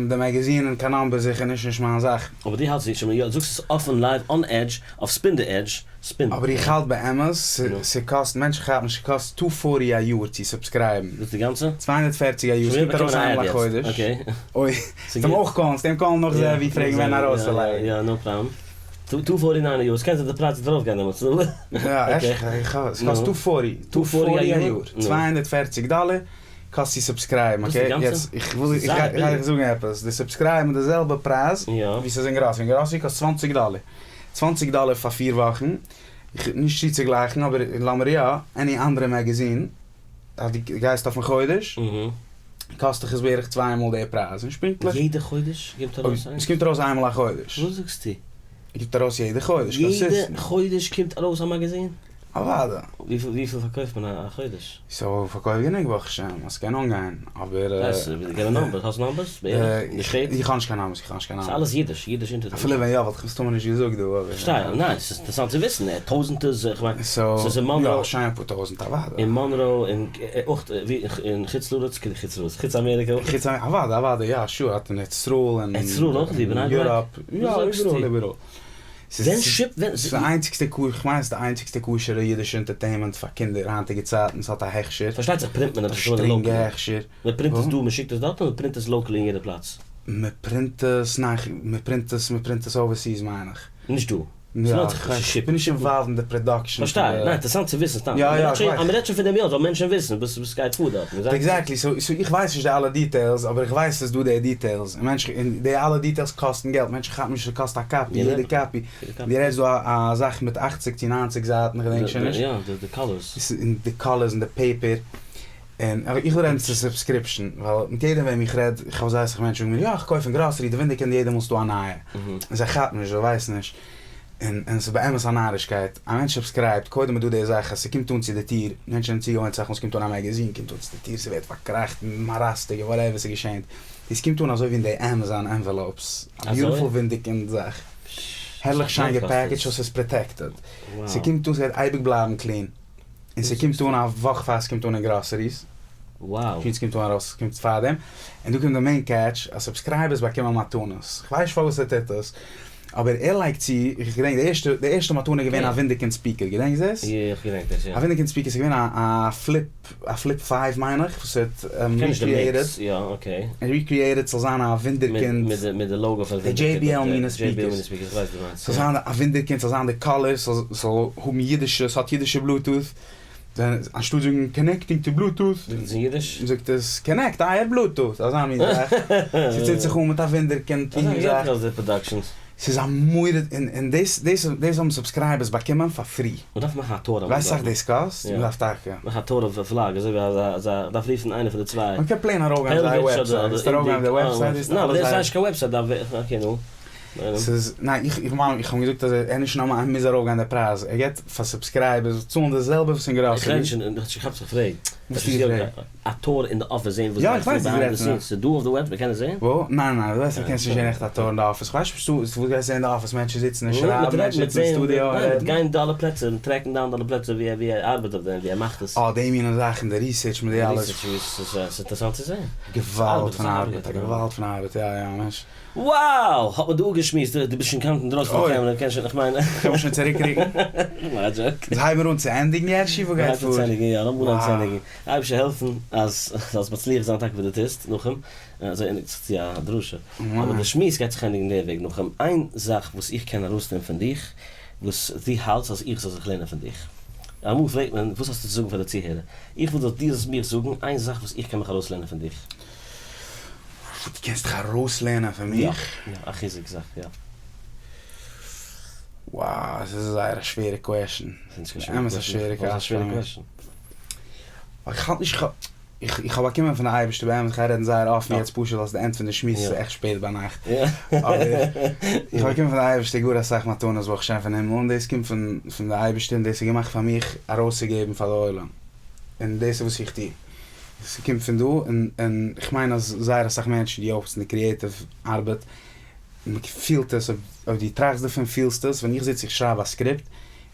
די magazine און קיין number זיכער נישט, נישט מיין זאך. אבער דו האלטסט שוין, יא, זאגסט עס אפען live on edge, אויף Spin the Edge, spin. אבער איך האלט באמת, ס'קאסט, מענטשן כאפן נישט, ס'קאסט two forty א יאר צו subscribe ן. דאס איז די גאנצע? 240 א יאר, ס'קומט ארויס איינמאל א חודש. okay. אוי, ס'וועט אים אויך call ן, ס'וועט אים call ן נאך זיי ווי פרעגן ווען ארויסצולייגן. יא, no problem. two forty nine א יאר, ס'קען זיין די פרייז וועט ארויפגיין דעמאלטס. יא, עכט, איך האב, ס'קאסט two forty, two forty א יאר, 240 דאלער קאסט צו subscribe ן, okay? יעצט, איך וויל, איך גיי דיך זאגן עפעס, די subscribe ן די זעלבע פרייז ווי ס'איז אין גראסערי, אין גראסערי קאסט 20 דאלער, 20 דאלער פאר פיר וואכן, נישט צו צוגלייכן, אבער לאמיר יא, any אנדערע magazine, אז דו גייסט אויפן חודש, קאסט דיך עס בערך צוויי מאל די פרייז, נישט פונקטליך. יעדע חודש קומט ארויס איינס? עס קומט ארויס איינמאל א חודש. וואס זאגסטו? קומט ארויס יעדע חודש, consistent. יעדע חודש קומט ארויס א magazine? אוודאי. וויפיל פארקויפט מען א חודש? so פארקויפט גענוג ברוך השם אז ס'קען אנגיין, אבער. געב א number, האסט numbers? בערך? נישט שטייט? איך האב נישט קיין numbers, איך האב נישט קיין numbers. ס'איז אלעס אידיש, אידיש אינטערנעט. אפילו ווען יא וואלט איך מסתמא נישט געזאגט דא, אבער. פארשטיי, ניין, ס'איז אינטערעסאנט צו וויסן, טויזענטער, איך מיין, ס'איז אין מאנרא. יא, שיין פאר טויזענט אוודאי. אין מאנרא, און אויך אין חוץ לארץ, חוץ לארץ, חוץ אמעריקע אויך. חוץ אמעריקע, אוודאי, אוודאי, יא, sure, האט אין ארץ ישראל, און ארץ ישראל אויך, ווי בני ברק? Europe, יא, איבעראל, איבעראל. ווען ship ווען. ס'איז די איינציגסטע כ איך מיין ס'איז די איינציגסטע כשר'ע אידישע entertainment פאר קינדער היינטיגע צייטן, ס'האט א הכשר. פארשטייט זיך print מען עפעס שטרענגע הכשר. מען print עס דא מען שיקט עס דארט אדער מען print עס locally אין יעדע פלאץ? מען print עס, ניין מען print עס, מען print עס overseas מיין איך. נישט דא. יא, איך בין נישט involved אין די production. פארשטיי, ניין אינטערעסאנט צו וויסן סתם. יא יא, איך ווייס. אז מען רעדט שוין פון דעם יא, זאלן מענטשן וויסן וואס וואס גייט פאר דארט. exactly, so איך ווייס נישט די אלע details, אבער איך ווייס ס'איז דא די details, און מענטשן, און די אלע details קאסטן געלט, מענטשן כאפן נישט ס'קאסט א copy, יעדע copy. דו רעדסט דא א זאך מיט אכציג צו ניינציג זייטן, איך געדענק שוין נישט. יא, די colors. און די colors און די paper. און איך וויל רעדן צו subscription, ווייל מיט יעדעם וועם איך רעד, איך האב זייער אסאך מענטשן זאגן מיר, יא איך קויף אין גראסערי, די ווינדערקינד יעדע מאל ס'דא א נייע. און זיי כאפן נישט, זיי ווייסן נישט. און און ס'איז באמת א נארישקייט. א מענטש subscribe ט, קודם איז דא די זאך אז ס'קומט אן צו די טיר, מענטשן זענען צוגעוואוינט אסאך מאל ס'קומט אן א magazine קומט אן צו די טיר, ס'ווערט פארקראכט, מאראסטיג און whatever ס'געשענט. דאס קומט אן אזוי ווי אין די עמעזאן envelopes. א beautiful ווינדערקינד זאך. הערליך שיין גע packaged so ס'איז protected. ס'קומט אן ס'גייט אייביג בלייבן clean. און ס'קומט אן א וואך פאר ס'קומט אן אין גראסעריס. וואו. ס'קומט אן ארויס, ס'קומט פארדעם. און דא קומט די main catch, אז subscribers באקומען מתנות. כ'ווייס נישט פארוואס ער טוט עס. אבער ער לייגט צו, איך געדענק די ערשטע, די ערשטע מתנה איז געווען א ווינדערקינד speaker, געדענקסט דאס? יא, איך געדענק דאס, יא. א ווינדערקינד speaker, ס'איז געווען א א Flip, א Flip five מיין איך, וואס ער האט recreated. יא, okay. Recreated ס'זאל זיין א ווינדערקינד. מיט די logo פון ווינדערקינד. די JBL מינע speakers. איך ווייס וואס דו מיינסט. ס'זאל זיין א ווינדערקינד, ס'זאל זיין די colors, ס'זאל האבן אידישע, ס'האט אידישע Bluetooth. אנשטאט זאגן connecting to Bluetooth. זאגט עס אין אידיש? זאגט עס connect אייער Bluetooth, אזא מין זאך. ס'צינדט זיך אן מיט א ווינדערקינד מין זאך. ס'איז א מורא'דיג, און דאס דאס דאס האבן subscribers באקומען פאר free. מ'דארף מאכן א tour אמאל. ווייסט אסאך דאס קאסט? מ'דארף טאקע. מאך א tour אויף די vlog, אזוי ווי אזא אזא, מ'דארף רופן איינער פון די צוויי. מ'קען plain ארויפגיין אויף זייער website. וועסט ארויפגיין אויף די website וועסטו אלעס זען. ניין, דאס איז נישט קיין website, דארף ווער, okay נו. ס'איז, ניין, איך איך מיין, איך האב אים געזאגט אז ער נישט נארמאל, ער מוז ארויפגיין די פרייז, ער געט פאר subscribers צאלן די זעלבע וואס אין גראסערי. איך רעד נישט, איך האב זיך געפרעגט. וואס האסטו געפרעגט? א tour אין די אפיס זעהן וואס גייט פאר behind די scenes, ס'איז דא אויף די web, מ'קען עס זעהן? וואו? ניין ניין, דו ווייסט אז קענסט נישט זעהן עכט א tour אין די אפיס, כ'ווייס נישט וואס דו גייסט זעהן אין די אפיס, מענטשן זיצן און שרייבן, מענטשן זיצן אין סטודיאו און רעדן. מיט גיין די אלע פלעצער און track ן down די אלע פלעצער ווי ער ארבעט אויף דעם, ווי ער מאכט עס. אה, די מינע זאכן, די research מיט די אלעס. די research איז אינטערעסאנט צו זעהן. געוואלד פון ארבעט, א געוואלד פון ארבעט, יא יא ממש. Wow! האט מען דא אפגעשמועסט, דו ביסט שוין קאנט אינדרויסן פון די קעמערע, קענסט שוין, איך מיין. קען מען שוין צוריקרוקן? כ'מיין א joke. אונז הייבן מיר אן צו ענדיגן יערשי, וואס גייט פאר? מ'הייבט אן צו ענדיגן, יא, לאמיר אנהייבן צו ענדיגן. אייבערשטער העלפן אז זאלסט מצליח זיין טאקע וואס דו טוסט, נחום, אזוי ענדיגט זיך צו א דרשה. אבער די שמועס גייט זיך ענדיגן די וועג, נחום, איין זאך וואס איך קען ארויסנעמען פון דיך, וואס דו האלטסט אז איך זאל זיך לערנען פון דיך. אמאל פרעגט מען, וואס האסטו צו זאגן פאר די צוהערער? איך וויל דאס דו זאלסט מיך זאגן איין זאך וואס איך קען מיך ארויסלערנען פון דיך. דו קענסט דיך ארויסלערנען פון מיך? יא, א חיזוק זאך, יא. Wow, עס איז זייער א שווערע question. באמת א שווערע קשיא. איך האלט נישט, איך האב באקומען פון די אייבערשטער באמת, איך גיי רעדן זייער אפן יעצט פשוט ווייל ס'איז די end פון די שמועס, ס'איז עכט שפעט ביינאכט. אבער איך האב באקומען פון די אייבערשטער גאר אסאך מתנות ברוך השם פון הימל, און דאס קומט פון די אייבערשטער און דאס איז געמאכט פאר מיך ארויסצוגעבן פאר די עולם. און דאס איז וואס איך טו. ס'קומט פון דא, און און כ'מיין אז זייער אסאך מענטשן די אויך אין די creative ארבעט, מ'פילט עס, אויב דו טראכסט דערפון פילסטו עס, ווען איך זיץ איך שרייב א script,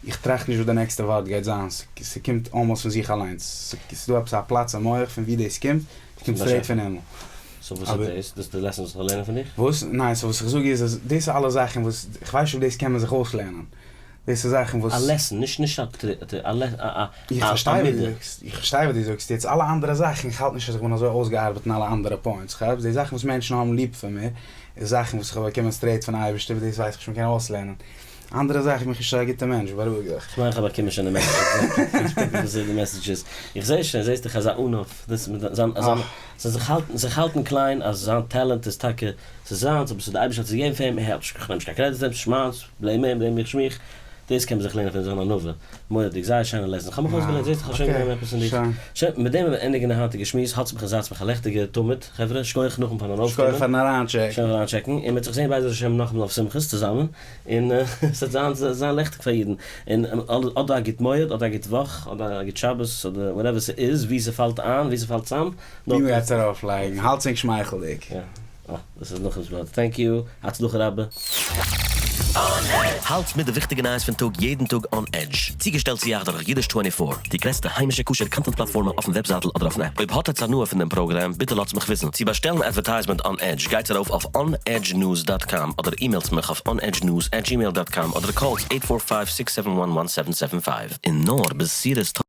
איך טראכט נישט וואס די נעקסטע ווארט גייט זיין, ס'קומט almost פון זיך אליינס, ס'איז דא עפעס א פלאץ אין מח פון ווי דאס קומט, ס'קומט straight פון הימל. So וואס איז דאס? דאס איז די lesson וואס איך זאל לערנען פון דיך? וואס? ניין, so וואס איך זאג איז אז דאס איז אלע זאכן וואס, כ'ווייס נישט אויב דאס קען מען זיך אויסלערנען. דאס איז זאכן וואס. א lesson, נישט נישט א א א איך פארשטיי וואס דו זאגסט, איך פארשטיי וואס דו זאגסט, יעצט אלע אנדערע זאכן, איך האלט נישט אז איך בין אזוי אויסגעארבעט אין אלע אנדערע points, כ'האב די זאכן וואס מענטשן האבן ליב פון מיר, איז זאכן וואס איך האב באקומען straight פון אייבערשטער, וואס דאס ווייס איך נישט מ'קען אויסלערנען. אנדערע זאכן בין איך נישט אזא גוטע מענטש, בארואיג דיך. כ'מיין כ'האב באקומען שוין די message, וואס איז די message איז, איך זעה שוין, זעסט דיך אזא עניו, דאס מיט זיין זיין זיך האלטן זיך האלטן קליין אז זיין talent איז טאקע ס'איז זיינס אבער ס'איז די אייבערשטער האט עס געגעבן פאר אים, ער האט נישט כ'נעם נישט קיין credit פאר דעם, ס'נישט מיינס. Blame אים, blame מיך שמיך, דאס קען מען זיך לערנען פון זיין ענווה. מורא'דיג, זייער שיינע lesson. כ'האב מיך אויסגעלערנט, זעסט איך האב שוין גענומען עפעס פון דיך. שוין, מיט דעם וועלן מיר ענדיגן די היינטיגע שמועס, האטס מיך און זייטס מיך א לעכטיגע תמיד, חברה, שכוח נחום פארן ארויפקומען. שכוח פארן אריינטשעקן. שכוח פארן אריינטשעקן, און מ'וועט זיך זען בעזרת השם נאכאמאל אויף שמחות צוזאמען, און ס'וועט זיין זיין לעכטיג פאר אידן. און אדער א גוט מועד, אדער א גוט וואך, אדער א גוט שבת, אדער whatever ס'איז, ווי ס'פאלט איין, ווי ס'פאלט צאם. ווי מ'גייט עס ארויפלייגן, האלטס ענק שמייכלדיג. יא. אה, דאס איז נחום'ס ווארט. Thank you, הצלחה רבה. האלט מיט די וויכטיגע נייעס פון טאג יעדן טאג on Edge. צוגעשטעלט צו אייך דורך אידיש twenty four, די גרעסטע היימישע כשר content פלאטפארמע אויפן וועבזייטל אדער אויפן app. אויב האט עטץ הנאה פון דעם פראגראם, ביטע לאזטס מיך וויסן. צו באשטעלן advertisement on Edge, גייטס ארויף אויף onedgenews dot com אדער אימעילטס מיך אויף onedgenews at gmail dot com אדער call טס eight four five six seven one one seven seven five. און נאר בשורות טובות.